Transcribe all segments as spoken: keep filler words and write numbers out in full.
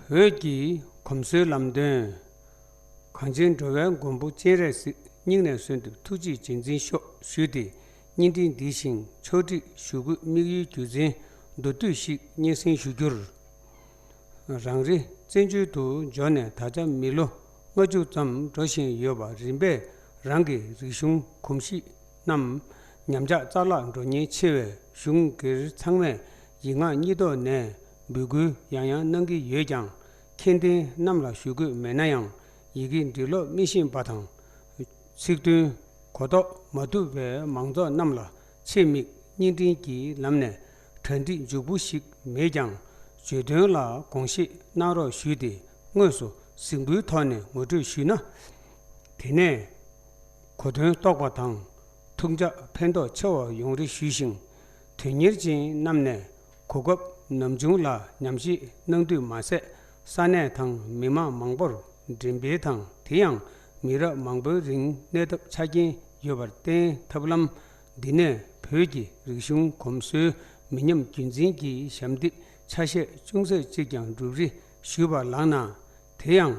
བོད་ཀྱི་གོམས་སྲོལ་ལམ་སྟོན། གངས་ཅན་འགྲོ་བའི་མགོན་པོ་སྤྱན་རས་གཟིགས་སྙིང་ནས་གསོལ་འདེབས་ཐུགས་རྗེས་རྗེས་འཛིན་ཤོག་ཞུས་ཏེ། བརྙན་འཕྲིན་འདི་བཞིན་ཕྱོགས་སྒྲིག་ཞུ་དགོས་དམིགས་ཡུལ་རྒྱུ་མཚན་མདོར་བསྡུས་ཤིག་སྙན་སེང་ཞུ་རྒྱུར། རང་རེ་བཙན་བྱོལ་དུ་འབྱོར་ནས་ད་ཆ་མི་ལོ་ལྔ་བཅུ་ཙམ་འགྲོ་བཞིན་ཡོད་པ་རིམ་པས་རང་གི་རིག་གཞུང་གོམས་གཤིས་རྣམས་ཉམས་ཆག་རྩ་བརླག་འགྲོ་ཉེན་ཆེ་བས། གཞུང་སྒེར་ཚང་མས་ཡིག་ངག་གཉིས་ཐོག་ནས་འབོད་སྐུལ་ཡང་ཡང་གནང་གི་ཡོད་ཀྱང་། མཁྱེན་ལྡན་རྣམས་ལ་ཞུ་དགོས་མེད་ན་ཡང་། ཡི་གེ་འབྲི་ཀློག་མི་ཤེས་པ་དང་། ཚིག་དོན་གོ་རྟོགས་མ་ཐུབ་པའི་མང་ཚོགས་རྣམས་ལ་ཆེད་དམིགས་བརྙན་འཕྲིན་གྱི་ལམ་ནས་གྲ་སྒྲིག་མགྱོགས་པོ་ཞིག་མེད་ཀྱང་། བརྗོད་དོན་ལ་དགོངས་བཞེས་གནང་རོགས་ཞུས་ཏེ། དངོས་སུ་གཟིགས་འབུལ་ཐོག་ནས་ངོ་སྤྲོད་ཞུས་ན། དེ་ནས་གོ་དོན་རྟོགས་པ་དང་། ཐུགས་འཇགས་ཕན་ཐོགས་ཆེ་བ་ཡོང་རེ་ཞུས་ཤིང་། དོན་གཉེར་ཅན་རྣམས་ནས་གོ་སྐབས་ནམ་བྱུང་ལ་ཉམས་ཞིབ་གནང་དུས་མ་ཟད། ས་གནས་དང་མི་མང་མང་པོར་འགྲེམས་སྤེལ་དང་། དེ་ཡང་མི་རབས་མང་པོའི་རིང་གནས་ཐབས་ཆ་རྐྱེན་ཡོད་པར་བརྟེན། ཐབས་ལམ་འདི་ནས་བོད་ཀྱི་རིག་གཞུང་གོམས་སྲོལ་མི་ཉམས་རྒྱུན་འཛིན་གྱི་ཞབས་འདེགས་ཆ་ཤས་ཅུང་ཟད་ཅིག་ཀྱང་སྒྲུབ་རེ་ཞུས་པ་ལགས་ན། དེ་ཡང་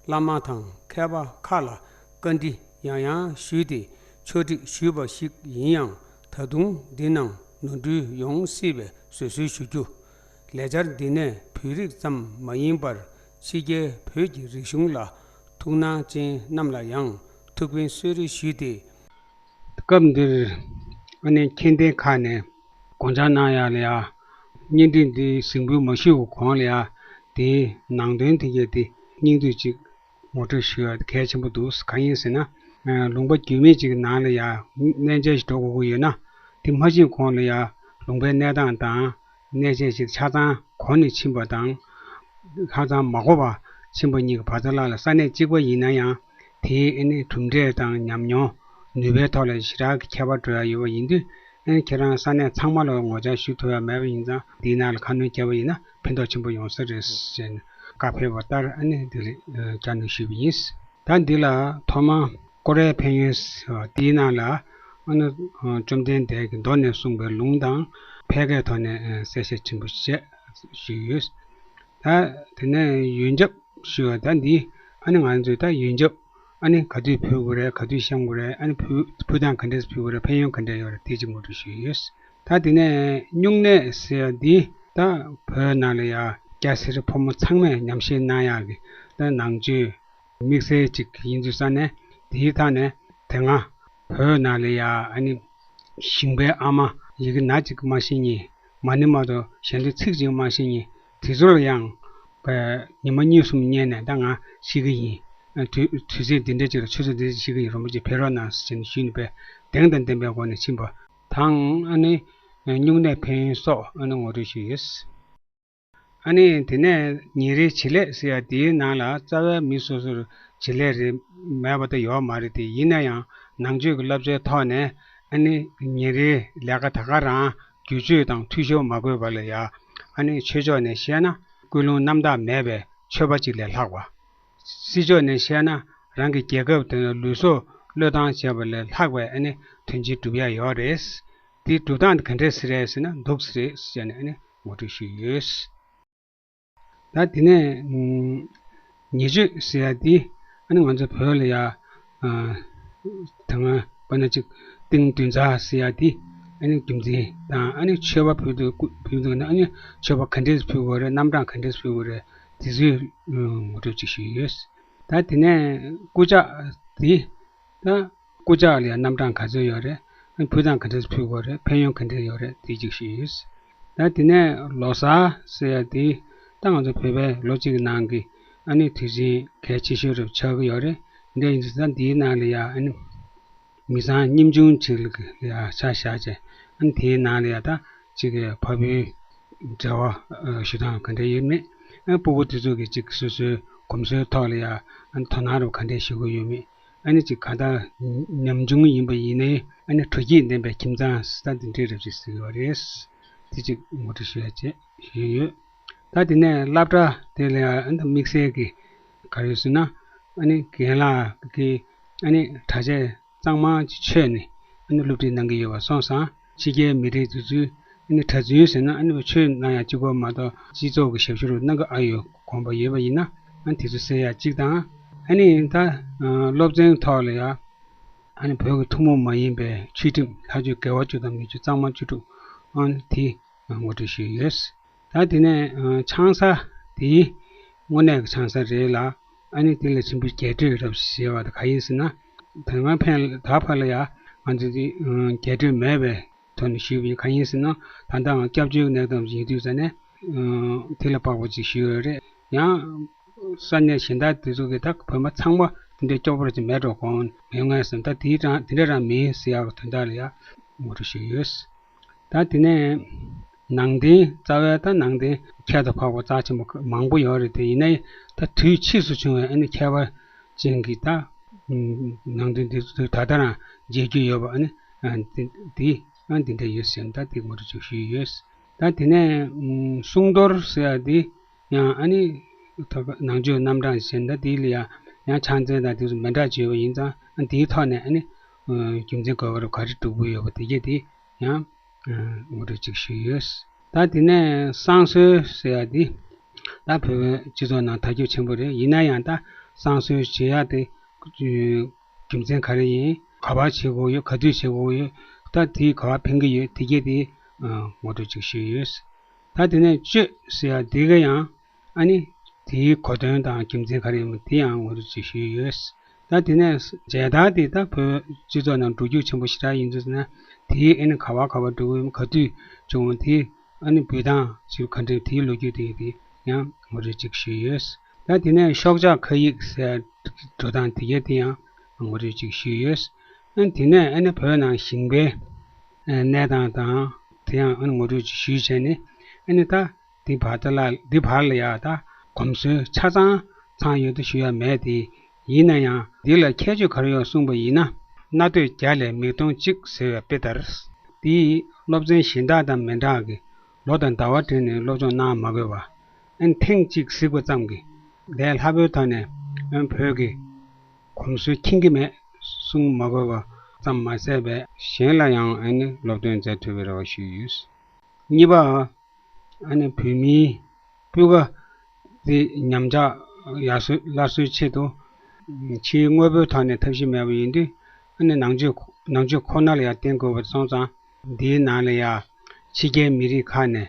བླ་མ་དང་མཁས་པ་ཁག་ལ་བཀའ་འདྲི་ཡང་ཡང་ཞུས་ཏེ་ཕྱོགས་སྒྲིག་ཞུས་པ་ཞིག་ཡིན་ཡང་། ད་དུང་འདི་ནང་ནོར་འཁྲུལ་ཡོང་སྲིད་པས་བཟོད་གསོལ་ཞུ་རྒྱུ། ལས་འཆར་འདི་ནས་བོད་རིགས་ཙམ་མ་ཡིན་པར་ཕྱི་རྒྱལ་བོད་ཀྱི་རིག་གཞུང་ལ་ཐུགས་སྣང་ཅན་རྣམས་ལ་ཡང་ཐུགས་ཕན་གསོས་རེ་ཞུས་ཏེ། སྐབས་འདིར་ཨ་ནི་མཁྱེན་ལྡན་ཁག་ནས་དགོངས་འཆར་གནང་ཡག་ལ་ཡ། བརྙན་འཕྲིན་འདི་གཟིགས་འབུལ་མ་ཞུས་པའི་གོང་ལ་ཡ། དེའི་ནང་དོན་དེ་གས་དེ་སྙིང་བསྡུས་ཅིག་ངོ་སྤྲོད་ཞུ་ཡ་གལ་ཆེན་པོ་འདུག་གང་ཡིན་ཟེར་ན། ཨ་ལུང་པ་རྒྱུས་མེད་ཅིག་གི་ནང་ལ་ཡ་གནས་མཇལ་ཞིག་འགྲོ་དགོས་ཀྱི་ཡོད་ན། དེ་མ་ཕྱིན་གོང་ལ་ཡ་ལུང་པའི་གནས་སྟངས་དང་། གནས་མཇལ་ཞིག་ཆ་ཚང་གོང་ནས་ཕྱིན་པ་དང་། ཆ་ཚང་མ་གོ་བ་ཕྱིན་པ་གཉིས་ཀྱི་བར་མཚམས་ལ་ལ་ས་གནས་གཅིག་པ་ཡིན་ན་ཡང་། དེའི་ཨ་ནི་གྲུབ་འབྲས་དང་ཉམས་མྱོང་ནུས་པའི་ཐོག་ལ་ཞེ་དྲག་གི་ཁྱད་པར་འགྲོ་ཡ་ཡོད་པ་ཡིན་དུས། ཨ་ནི་ཁྱེད་རང་ས་གནས་ཚང་མ་ལ་ངོ་བཅར་ཞུ་ཐུབ་ཡ་མེད་པ་ཡིན་ཙང་། འདིའི་ནང་ལ་ཁ་སྣོན་བརྒྱབ་པ་ཡིན་ན་ཕན་ཐོགས་ཆེན་པོ་ཡོང་ས་རེད་ཟེར་ནས་བཀའ་ཕེབས་པ་ལྟར། ཨ་ནི་འདི་ལ་བསྐྱར་སྣོན་ཞུས་པ་ཡིན། ད་འདི་ལ་ཐོག་མར་ཀོ་རའི་ཕན་ཡོན་ཟེར་བ་འདིའི་ནང་ལ། ཨ་ནི་བཅོམ་ལྡན་འདས་ཀྱིས་མདོ་ནས་གསུངས་པའི་ལུང་དང་ཕལ་སྐད་ཐོག་ནས་གསལ་བཤད་ཆེན་པོ་བྱས་ཞུས་ཡོད། ད་དེ་ནས་ཡོན་ཆབ་ཞུ་བ་ད་འདི། ཨ་ནི་ང་ཚོས་ད་ཡོན་ཆབ་ཨ་ནི་ག་དུས་ཕུལ་དགོས་རེད། ག་དུས་བཤམས་དགོས་རེད། ཨ་ནི་ཕུལ་ཕུལ་སྟངས་ག་འདྲས་ཕུལ་དགོས་རེད། ཕན་ཡོན་ག་འདྲས་ཡོད་རེད། དེ་གཅིག་ངོ་སྤྲོད་ཞུས་ཡོད། ད་དེ་ནས་སྨྱུང་གནས་ཟེར་ཡ་འདི་ད་བོད་ནང་ལ་ཡ་སྐྱ་སེར་ཕོ་མོ་ཚང་མས་ཉམས་ཞིབ་གནང་ཡག་གི་ད་ནང་ཆོས་དམིགས་བསལ་ཅིག་ཡིན་དུས་ཙང་ནས། དེའི་ཐད་ནས་དེ་སྔ་བོད་ནང་ལ་ཡ་ཨ་ནི་ཞིང་པའི་ཨ་མ་ཡི་གེ་སྣ་གཅིག་མ་ཤེས་མཁན། མ་ཎི་མ་གཏོགས་གཞན་དོན་ཚིག་གཅིག་མ་ཤེས་མཁན་དེ་ཚོ་ལ་ཡང་ཉི་མ་གཉིས་གསུམ་བསྙེན་ནས། ད་ང་ཤེས་ཀྱི་ཡིན། དུས་དུས་ཚོད་འདི་འདྲ་ཅིག་ལ་ཆུ་ཚོད་འདི་འདྲ་ཤེས་ཀྱི་ཡིན། རིན་པོ་ཆེ་ཕེབས་རོགས་གནང་ཟེར་ནས་ཞུས་ནས་པས་གདེང་དང་ལྡན་པའི་སྒོ་ནས་ཕྱིན་པ་དང་། ཨ་ནི་སྨྱུང་གནས་ཕན་ཡོན་སོགས་ཨ་ནི་ངོ་སྤྲོད་ཞུས་ཡོད། ཨ་ནི་དེ་ནས་ཉིན་རེའི་བྱེད་ལས་ཟེར་ཡ་དེའི་ནང་ལ་རྩ་བའི་མི་སོ་སོར་བྱེད་ལས་རེ་མེད་པ་ད་ཡོད་མ་རེད་དེ། ཡིན་ན་ཡང་ནང་ཆོས་ཀྱི་བསླབ་བྱའི་ཐོག་ནས་ཨ་ནི་ཉིན་རེའི་ལས་ཀ་ད་ག་རང་བསྒྱུར་བཅོས་དང་འཐུས་ཤོར་མ་དགོས་པ་ལ་ཡ། ཨ་ནི་ཆོས་ཕྱོགས་ནས་བཤད་ན་ཀུན་སློང་རྣམ་དག་མེད་པའི་ཆོས་པ་ཅིག་ལས་ལྷག་པ། སྲིད་ཕྱོགས་ནས་བཤད་ན་རང་གི་རྒྱལ་ཁབ་དང་ལུས་སྲོག་བློས་བཏང་བྱས་པ་ལས་ལྷག་པའི་ཨ་ནི་དོན་ཆེན་སྒྲུབ་ཡ་ཡོད་རེད། དེའི་སྒྲུབ་སྟངས་དེ་ག་འདྲས་ཟེར་རེད་ཟེར་ན་འདུག་ཟེར་རེད་ཟེར་ནས་ཨ་ནི་ངོ་སྤྲོད་ཞུས་ཡོད། ད་དེ་ནས་ཨམ་ཉེས་སྤྱོད་ཟེར་ཡ་དེ་ཨ་ནི་ང་ཚོ་བོད་ལ་ཡ་ཨ་ད་སྔ་དཔེར་ན་ཅིག་ཏིང་འདུན་ཚ་ཟེར་ཡ་དེ་ཨ་ནི་རྒྱུ་མཚན་དང་། ཨ་ནི་མཆོད་པ་ཕུལ་དུས་སྐུ་ཕུལ་དུས་ན་ཨ་ནི་མཆོད་པ་ག་འདྲས་ཕུལ་དགོས་རེད། རྣམ་གྲངས་ག་འདྲས་ཕུལ་དགོས་རེད། དེ་ཚོའི་ཨ་ངོ་སྤྲོད་ཅིག་ཞུས་ཡོད། ད་དེ་ནས་རྐུབ་བཀྱག་དེ། ད་རྐུབ་བཀྱག་ལ་ཡང་རྣམ་གྲངས་ག་ཚོད་ཡོད་རེད། ཕུལ་སྟངས་ག་འདྲས་ཕུལ་དགོས་རེད། ཕན་ཡོན་ག་འདྲས་ཡོད་རེད། དེ་གཅིག་ཞུས་ཡོད། ད་དེ་ནས་ལོ་གསར་ཟེར་ཡ་དེ་ད་ང་ཚོ་བོད་པའི་ལོ་གཅིག་གི་ནང་གི་ཨ་ནི་དུས་ཆེན་གལ་ཆེ་ཤོས་རུ་ཆགས་ཀྱི་ཡོད་རེད། འདི་ཡིན་ཙང་འདིའི་ནང་ལ་ཡ་ཨ་ནི་མི་ཚང་ཉམ་ཆུང་ཅིག་ལ་ཡ་ཆ་བཞག་བྱས། ཨ་ནི་དེའི་ནང་ལ་ཡ་ད་ཅིག་གི་ཕ་བུའི་འབྲེལ་བ་ཞུ་སྟངས་ག་འདྲ་ཡོད་མེད། ཨ་སྤུ་གུ་དེ་ཚོ་གི་ཅིག་སོ་སོའི་གོམས་སྲོལ་ཐོག་ལ་ཡ་ཨ་ནི་དོ་སྣང་རུ་ག་འདྲ་ཞུ་གི་ཡོད་མེད། ཨ་ནི་ཅིག་གང་ལྟར་ཉམ་ཆུང་ཡིན་པ་ཡིན་ནའི་ཨ་ནི་དྲོ་སྐྱིད་ལྡན་པའི་ཁྱིམ་ཚང་ཟེར་ད་འདི་འདྲའི་རབ་ཅིག་ཟེར་གྱི་ཡོད་རེད། དེ་ཅིག་ངོ་སྤྲོད་ཞུ་ཡ་བྱས་ཞུས་ཡོད། ད་དེ་ནས་སློབ་གྲྭ་དེ་ལ་ཨ་ནི་དམིགས་བསལ་གྱི་ག་རེ་ཟེར་ན། ཨ་ནི་རྒན་ལགས་ཀྱི་ཨ་ནི་གྲྭ་ཆས་གཙང་མ་ཅིག་མཆོད་ནས་ཨ་ནི་སློབ་ཁྲིད་གནང་གི་ཡོད་པ་སོང་ཙང་། ཕྱི་རྒྱལ་མི་རིགས་དེ་ཚོའི་ ཨ་ནི་གྲྭ་བཙུན་ཟེར་ན་ཨ་ནི་ཆོས་གནང་ཡག་གཅིག་པོ་མ་གཏོགས་སྤྱི་ཚོགས་ཀྱི་ཞབས་ཞུ་རུ་གནང་གི་ཨ་ཡོད་དགོངས་པ་ཡོད་པ་ཡིན་ན་ཨ་ནི་དེ་ཚོ་སེལ་ཡག་གཅིག་དང་། ཨ་ནི་ད་སློབ་ཚན་ཐོག་ལ་ཡ་ཨ་ནི་བོད་ཀྱི་ཐུན་མོང་མ་ཡིན་པའི་ཆོས་ཁྲིམས་ལྷག་ཆད་དགེ་བ་བཅུ་དང་མི་ཆོས་གཙང་མ་བཅུ་དྲུག་ཨ་ནི་དེ་ངོ་སྤྲོད་ཞུས་ཡོད། ད་དེ་ནས་ཆང་ས་དེའི་དངོས་གནས་ཀྱི་ཆང་ས་རེད་ལ། ཨ་ནི་དེ་ལ་ཆེན་པོའི་རྒྱས་སྤྲོས་རབ་ཞེས་པ་དེ་ག་ཡིན་ཟེར་ན། དེ་སྔ་ཕན་ད་བར་ལ་ཡ་ང་ཚོ་དེ་རྒྱས་སྤྲོས་མེད་པའི་ཐོག་ནས་ཞུས་པ་ཡིན། གང་ཡིན་ཟེར་ན་ད་ལྟའང་སྐྱབས་བཅོལ་གནས་སྟངས་ཡིན་དུས་ཙ་ནས་དེ་ལ་དཔག་པ་ཅིག་ཞུས་ཡོད་རེད། ཡང་ས་གནས་གཞན་དག་དེ་ཚོ་གི་ད་བོད་པ་ཚང་མ་དེ་འདྲའི་སྐྱོ་པོ་ཅིག་མེད་འགྲོ་གོང་མེད་ངེས་སམ། ད་དེའི་རང་དེ་འདྲ་རང་མིན་ཟེར་ཡག་དོན་དག་ལ་ཡ་ངོ་སྤྲོད་ཞུས་ཡོད། ད་དེ་ནས་ནང་བསྟན་རྩ་བའི་ད་ནང་བསྟན་ཁྱད་དུ་འཕགས་པ་རྩ་ཆེན་པོ་མང་པོ་ཡོད་རེད། དེ་ཡིན་ན་ད་དུས་ཕྱིས་སུ་བྱུང་བའི་ཨ་ནི་ཁྱད་པར་ཅན་གྱི་ད་ནང་དོན་འདི་ཚོ་ད་ལྟ་རང་མཇལ་རྒྱུ་ཡོད་པ་ཨ་ནི་འདི་འདི་ཨ་འདི་འདྲ་ཡོད་ཟེར་ད་འདི་ངོ་སྤྲོད་ཅིག་ཞུས་ཡོད། ད་དེ་ནས་གསུང་མདོར་ཟེར་ཡ་འདི་ཡང་ཨ་ནི་ད་ནང་ཆོས་རྣམ་གྲངས་ཟེར་ད་འདི་ལ་ཡང་ཡང་ཕྱག་མཚན་དང་དེ་ཚོ་མི་འདྲ་བྱས་པ་ཡིན་ཙང་ཨ་འདིའི་ཐོག་ནས་ཨ་ནི་རྒྱུ་མཚན་གོ་བ་རུ་ག་རེ་སྒྲུབ་དགོས་ཡོད་པ་དེ་གས་དེ་ཡང་ངོ་སྤྲོད་ཅིག་ཞུས་ཡོད། ད་དེ་ནས་བསང་གསོལ་ཟེར་ཡ་འདི་ད་བོད་པའི་སྤྱི་ཚོགས་ནང་དར་ཁྱབ་ཆེན་པོ་རེད། ཡིན་ན་ཡང་ད་བསང་གསོལ་བྱེད་ཡ་དེ་རྒྱུ་མཚན་ག་རེ་ཡིན། ག་པར་བྱེད་དགོས་ཡོད། ག་དུས་བྱེད་དགོས་ཡོད། ད་དེ་ག་པར་ཕན་གྱི་ཡོད། དེ་གས་དེ་ངོ་སྤྲོད་ཅིག་ཞུས་ཡོད། ད་དེ་ནས་གཅོད་ཟེར་ཡ་འདི་ག་ཡང་ཨ་ནི་དེའི་གོ་དོན་དང་རྒྱུ་མཚན་ག་རེ་ཡིན་མིན་དེ་ཡང་ངོ་སྤྲོད་ཅིག་ཞུས་ཡོད། ད་དེ་ནས་མཇལ་དར་དེ་ད་བོད་སྤྱི་ཚོགས་ནང་འགྲོ་རྒྱུག་ཆེན་པོ་ཞེ་དྲག་ཡིན་ཙང་ན་དེའི་ཨ་ནི་ག་བ་ག་བ་འགྲོ་གི་ཡོད་ག་དུས་བྱུང་བ་དེ་ཨ་ནི་འབུལ་སྟངས་ཞིག་ག་འདྲ་དེའི་ལོ་རྒྱུས་དེ་དེ་ཡང་ངོ་སྤྲོད་ཅིག་ཞུས་ཡོད། ད་དེ་ནས་ཤོག་ཆག་ཁ་ཡིག་ཟེར་འགྲོ་སྟངས་དེ་གས་དེ་ཡང་ངོ་སྤྲོད་ཅིག་ཞུས་ཡོད། ཨ་ནི་དེ་ནས་ཨ་ནི་བོད་ནང་ཞིང་པའི་གནས་སྟངས་དང་དེ་ཡང་ཨ་ནི་ངོ་སྤྲོད་ཅིག་ཞུས་བྱས་ནས་ཨ་ནི་ད། འདི་བར་དུ་ལ་འདི་བར་ལ་ཡ་ད་གོམས་སྲོལ་ཆ་ཚང་ཚང་ཡོད་དུ་ཞུ་ཡ་མེད་དེ། ཡིན་ན་ཡང་འདི་ལ་ཁྱད་ཆོས་ག་རེ་ཡོད་གསུངས་པ་ཡིན་ན། སྣ་ཐོས་བརྒྱ་ལས་མིག་མཐོང་གཅིག་ཟེར་བའི་དཔེ་ལྟར། འདིའི་སློབ་ཚན་གཞན་དག་དང་མི་འདྲ་གི་ལོ་དང་ཟླ་བ་བྲལ་ནས་སློབ་སྦྱོང་གནང་མ་དགོས་པ། ཨན་ཐེངས་གཅིག་གཟིགས་པ་ཙམ་གྱིས་ལས་སླ་པོའི་ཐོག་ནས་ཨན་བོད་ཀྱི་གོམས་སྲོལ་མཁྱེན་གྱི་མེད་གསུང་མ་དགོས་པ་ཙམ་མ་ཟད་པས་གཞན་ལ་ཡང་ཨན་ནི་སློབ་སྟོན་མཛད་ཐུབ་པའི་རེ་བ་ཞུས་ཡོད། གཉིས་པ། ཨ་ནི་བོད་མིའི་སྤུས་ཀ་དེ་ཉམས་ཆག་ཡར་སོན་སླར་གསོའི་ཆེད་དུ་ཕྱིའི་དངོས་པོའི་ཐོག་ནས་ཐབས་ཤེས་མེད་པ་ཡིན་དུས་ཨ་ནི་ནང་ཆོས་ནང་ཆོས་ཁོ་ན་ལ་ཡང་བརྟེན་དགོས་པ་སོང་ཙང་འདིའི་ནང་ལ་ཡང་ཕྱི་རྒྱལ་མི་རིགས་ཁག་ནས་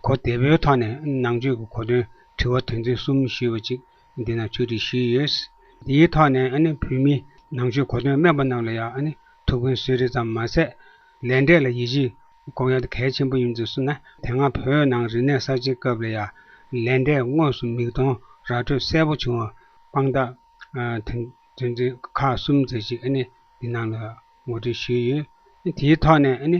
གོ་བདེ་པོའི་ཐོག་ནས་ནང་ཆོས་ཀྱི་གོ་དོན་དྲི་བ་དོན་ཚན་གསུམ་ཞུས་པ་ཅིག་འདི་ན་ཆོས་ཁྲིད་ཞུས་ཡོད། འདིའི་ཐོག་ནས་ཨ་ནི་བོད་མི་ནང་ཆོས་གོ་དོན་སྨན་པ་རྣམས་ལ་ཡང་ཨ་ནི་ཐུགས་ཕན་གསོས་རེས་ཙམ་མ་ཟད་ལས་འབྲས་ལ་ཡིད་ཆེས་དགོས་ཡ་དེ་གལ་ཆེན་པོ་ཡིན་ཚུལ་གསུངས་ན། དེ་སྔ་བོད་ནང་རིག་གནས་གསར་བརྗེའི་སྐབས་ལ་ཡང་ལས་འབྲས་དངོས་སུ་མིག་མཐོང་ར་འཕྲོད་གསལ་པོ་བྱུང་བ་དཔང་རྟགས་དོན་དོན་ཚན་ཁག་གསུམ་ཙམ་ཞིག་ཨ་ནི་འདི་ནང་ལ་ངོ་སྤྲོད་ཞུས་ཡོད། དེའི་ཐོག་ནས་ཨ་ནི་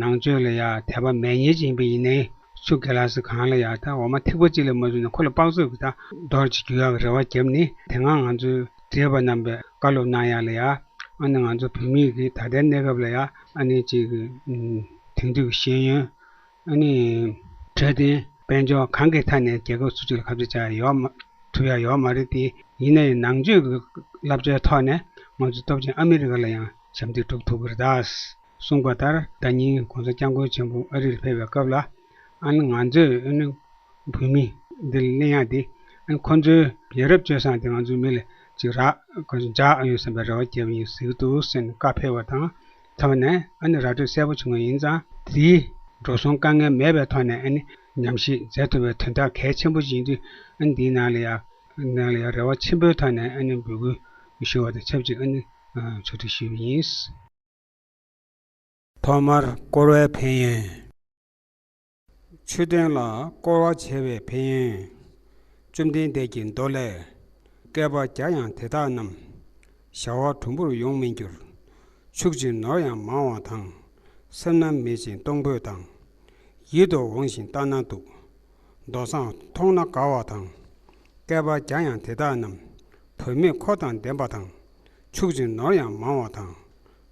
ནང་ཆོས་ལ་ཡང་དད་པ་མེད་མཁན་ཅིག་ཡིན་པ་ཡིན་ནའི་ཆུ་གི་ལ་སི་གང་ལ་ཡང་ད་འོ་མ་ཐིགས་པ་གཅིག་ལས་མ་བྱུང་ན་ཁོ་ལ་དཔག་ཚོད་ཀྱི་ད་རྡོ་རྗེ་རྒྱུ་ཡག་གི་རེ་བ་བརྒྱབ་ནས་དེ་སྔ་ང་ཚོའི་བགྲེས་པ་རྣམ་པས་བཀའ་སློབ་གནང་ཡག་ལ་ཡང་། ཨ་ནི་ང་ཚོ་བོད་མི་གི་ད་ལྟའི་གནས་སྐབས་ལ་ཡང་ཨ་ནི་ཅིག་གི་དེང་དུས་ཀྱི་ཤེས་ཡོན་ཨ་ནི་འཕྲོད་བསྟེན་དཔལ་འབྱོར་གང་གི་ཐད་ནས་རྒྱལ་ཁབ་སུ་གཅིག་ལ་ཁ་གཏད་བཅག་ཡ་ཡོད་མ་ཐུབ་ཡ་ཡོད་མ་རེད་དེ། ཡིན་ན་ཡང་ནང་ཆོས་ཀྱི་བསླབ་བྱའི་ཐོག་ནས་ང་ཚོ་སྟོབས་ཆེན་ཨ་མི་རི་ཀ་ལ་ཡང་ཞབས་འདེགས་སྒྲུབ་ཐུབ་ཀྱི་རེད་ད། གསུངས་པ་ལྟར་ཟླ་ཉིན་གོང་ས་སྐྱབས་མགོན་ཆེན་པོ་ཨ་རིར་ཕེབས་པའི་སྐབས་ལ་ཨ་ནི་ང་ཚོས་ཨ་ནི་བོད་མི་འདི་ལ་གླེང་ཡག་དེ་ཨ་ནི་ཁོ་ཚོའི་ཡ་རབས་སྤྱོད་བཟང་དེ་ང་ཚོའི་མི་ལ་ཅིག་རག་ག་ཚོད་འཇགས་ཨ་ཡོད་བསམ་པའི་རེ་བ་བརྒྱབ་ཡིན་ཟེར་གྱི་འདུག་ཟེར་ནས་བཀའ་ཕེབས་པ་དང་ཐོག་ནས་ཨ་ནི་ར་སྤྲོད་གསལ་པོ་བྱུང་བ་ཡིན་ཙང་དེའི་འགྲོ་སོང་དཀའ་ངལ་མེད་པའི་ཐོག་ནས་ཨ་ནི་ཉམས་ཞིབ་མཛད་ཐུབ་པའི་དོན་དག་གལ་ཆེན་པོ་ཞིག་ཡིན་དུས་ཨ་ནི་འདིའི་ནང་ལ་ཡ་ནང་ལ་ཡ་རེ་བ་ཆེན་པོའི་ཐོག་ནས་ཨ་ནི་འབོད་སྐུལ་ཞུ་བ་དང་ཆབས་ཅིག་ཨ་ནི་ཆོས་ཁྲིད་ཞུས་པ་ཡིན། ཐོག་མར་བསྐོར་བའི་ཕན་ཡོན། མཆོད་རྟེན་ལ་བསྐོར་བ་བྱས་པའི་ཕན་ཡོན། བཅོམ་ལྡན་འདས་ཀྱི་མདོ་ལས། བསྐལ་པ་བརྒྱ་ཡང་དེ་དག་རྣམས། བྱ་བ་གྲུང་པོར་ཡོང་མི་འགྱུར། ཕྱུག་ཅིང་ནོར་ཡང་མང་བ་དང་། སེམས་རྣམ་མེད་ཅིང་གཏོང་ཕོད་དང་། ཡིད་དུ་འོང་ཞིང་ལྟ་ན་སྡུག། མདོ་བཟང་མཐོང་ན་དགའ་བ་དང་། བསྐལ་པ་བརྒྱ་ཡང་དེ་དག་རྣམས། བུད་མེད་འཁོར་དང་ལྡན་པ་དང་། ཕྱུག་ཅིང་ནོར་ཡང་མང་བ་དང་།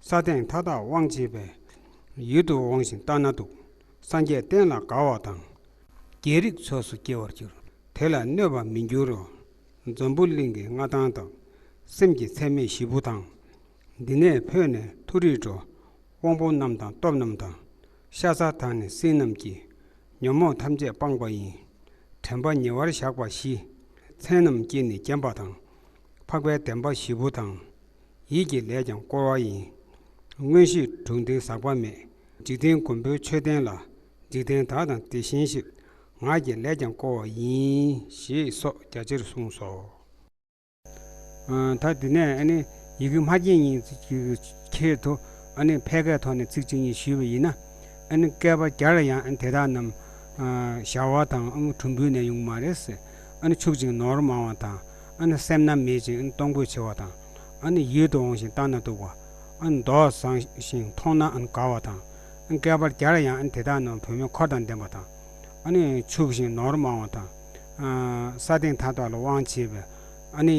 ས་སྟེང་མཐའ་དག་དབང་བྱེད་པའི། ཡིད་དུ་འོང་ཞིང་ལྟ་ན་སྡུག། སངས་རྒྱས་བསྟན་ལ་དགའ་བ་དང་། རྒྱལ་རིགས་ཚོགས་སུ་སྐྱེ་བར་འགྱུར། དེ་ལ་གནོད་པ་མི་འགྱུར་རོ། འཛམ་བུ་གླིང་གི་མངའ་ཐང་དང་། སེམས་ཀྱི་ཚད་མེད་བཞི་པོ་དང་། འདི་ནས་འཕོས་ནས་མཐོ་རིས་འགྲོ། དབང་པོ་རྣམས་དང་སྟོབས་རྣམས་དང་། ཤ་ཟ་དང་ནི་སྲིན་རྣམས་ཀྱིས། ཉོན་མོངས་ཐམས་ཅད་སྤངས་པ་ཡིན། དྲན་པ་ཉེ་བར་བཞག་པ་བཞི། མཚན་རྣམས་བསྐྱེད་ནས་བརྒྱན་པ་དང་། འཕགས་པའི་བདེན་པ་བཞི་པོ་དང་། ཡིད་ཀྱི་ལས་ཀྱང་བསྐོར་བ་ཡིན། མངོན་ཤེས་དྲུག་ལྡན་ཟག་པ་མེད། འཇིག་རྟེན་མགོན་པོའི་མཆོད་རྟེན་ལ། འཇིག་རྟེན་བདག་དང་དེ་བཞིན་གཤེགས། ངག་གི་ལས་ཀྱང་བསྐོར་བ་ཡིན། ཞེས་སོགས་རྒྱ་ཆེར་གསུངས་སོ། ཨ། ད་འདི་ནས་ཨ་ནི་ཡི་གེ་མ་རྒྱན་གཉིས་ཀྱི་ཁྱད་དུ་ཨ་ནི་ཕལ་སྐད་ཐོག་ནས་ཚིག་གཅིག་གཉིས་ཞུས་པ་ཡིན་ན། ཨ་ནི་བསྐལ་པ་བརྒྱར་ཡང་ཨ་ནི་དེ་དག་རྣམས་ཨ་བྱ་བ་དང་ཨ་ནི་གྲུམ་བུའི་ནས་ཡོང་གི་མ་རེད་ཟེར། ཨ་ནི་ཕྱུག་ཅིང་ནོར་མང་བ་དང་། ཨ་ནི་སེམས་ན་མེད་ཅིང་ཨ་ནི་གཏོང་དགོས་ཆེ་བ་དང་། ཨ་ནི་ཡིད་དུ་འོང་ཞིང་བལྟ་ན་སྡུག་པ། ཨ་ནི་མདོག་བཟང་ཞིང་མཐོང་ན་ཨ་ནི་དགའ་བ་དང་། ཨ་ནི་བསྐལ་པ་བརྒྱར་ཡང་ཨ་ནི་དེ་དག་རྣམས་བུད་མེད་འཁོར་དང་ལྡན་པ་དང་། ཨ་ནི་ཕྱུག་ཅིང་ནོར་མང་བ་དང་། ཨ། ས་སྟེང་མཐའ་དག་ལ་དབང་བྱེད་པའི་ཨ་ནི་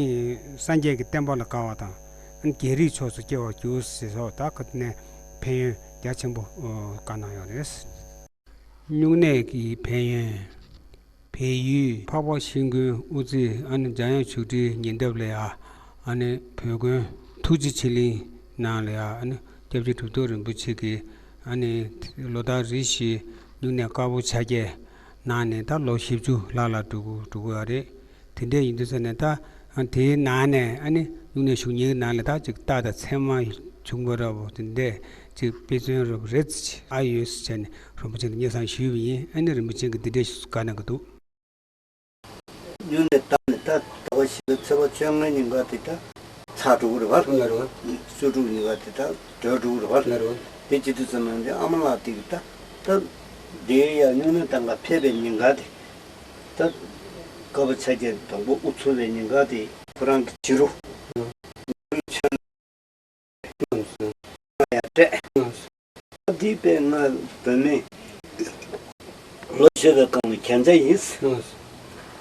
སངས་རྒྱས་ཀྱི་བསྟན་པ་ལ་དགའ་བ་དང་། ཨ་ནི་རྒྱལ་རིགས་ཕྱོགས་སུ་སྐྱེ་བར་འགྱུར་ཟེར་སོགས། ད་ཁ་ནས་ཕན་ཡོན་རྒྱ་ཆེན་པོ་བཀའ་གནང་ཡོད་རེད། སྨྱུང་གནས་ཀྱི་ཕན་ཡོན། བལ་ཡུལ་འཕགས་པ་ཤིང་ཀུན་དབུ་རྩེ་ཨ་ནི་འཇམ་དབྱངས་ཆོས་ཁྲིའི་ཉེ་འདབས་ལ་ཡ། ཨ་ནི་བོད་དགོན་ཐུགས་རྗེ་ཆེ་གླིང་ནང་ལ་ཡ། ཨ་ནི་སྐྱབས་རྗེ་གྲུབ་ཐོབ་རིན་པོ་ཆེ་གིས་ཨ་ནི་ལོ་ལྟར་རེ་བཞིན་སྨྱུང་གནས་དཀར་པོ་ཆ་བརྒྱད་གནང་ནས་ད་ལོ་བཞི་བཅུ་ལྷག་ལ་འགྲོ་གི་འགྲོ་གི་ཡོད་རེད། དེ་འདྲ་ཡིན་དུས་ཙ་ནས་ད་དེའི་ནང་ནས་ཨ་ནི་སྨྱུང་གནས་བཞུགས་མཁན་གྱི་ནང་ལ་ད་ཅིག་རྟགས་དང་མཚན་མ་བྱུང་བ་འདྲ་པོ་དེ་འདྲས་ཅིག་དཔེ་མཚོན་རབ་རེ་ཙམ་ཨ་ཡོད་ཟེར་བྱས་ནས་རིན་པོ་ཆེ་ལ་སྙན་སེང་ཞུས་པ་ཡིན། ཨ་ནི་རིན་པོ་ཆེ་གིས་འདི་འདྲས་ཞུས་བཀའ་གནང་གི་འདུག། སྨྱུང་གནས་བཏང་ནས་ད་ཟླ་བ་བཞི་པའི་ཚེས་པ་བཅོ་ལྔ་ཉིན་ཀ་དེ་ད་ཚར་འགྲོ་གི་རེད་པ། ལ་རེད་པ། བཅུ་དྲུག་ཉིན་ཀ་དེ་ད་གྲོལ་འགྲོ་གི་རེད་པ། ལ་རེད་པ། དེ་བྱེད་དུས་ཙམ་ན་འདི་ཨ་མ་ལགས་དེ་གིས་ད་ད་འདིའི་ཡ་སྨྱུང་གནས་བཏང་ག་ཕེབས་པའི་ཉིན་ཀ་དེ་ད་དཀར་པོ་ཆ་བརྒྱད་དང་པོ་དབུ་ཚུགས་པའི་ཉིན་ཀ་དེ་ཁོ་རང་གི་བྱི་རུ། ཡང་སྤྲད། འདི་དཔེ་ང་བུད་མེད་ལོ་ཆེ་བའི་སྒང་ལ་རྒྱན་ཆ་ཡིན།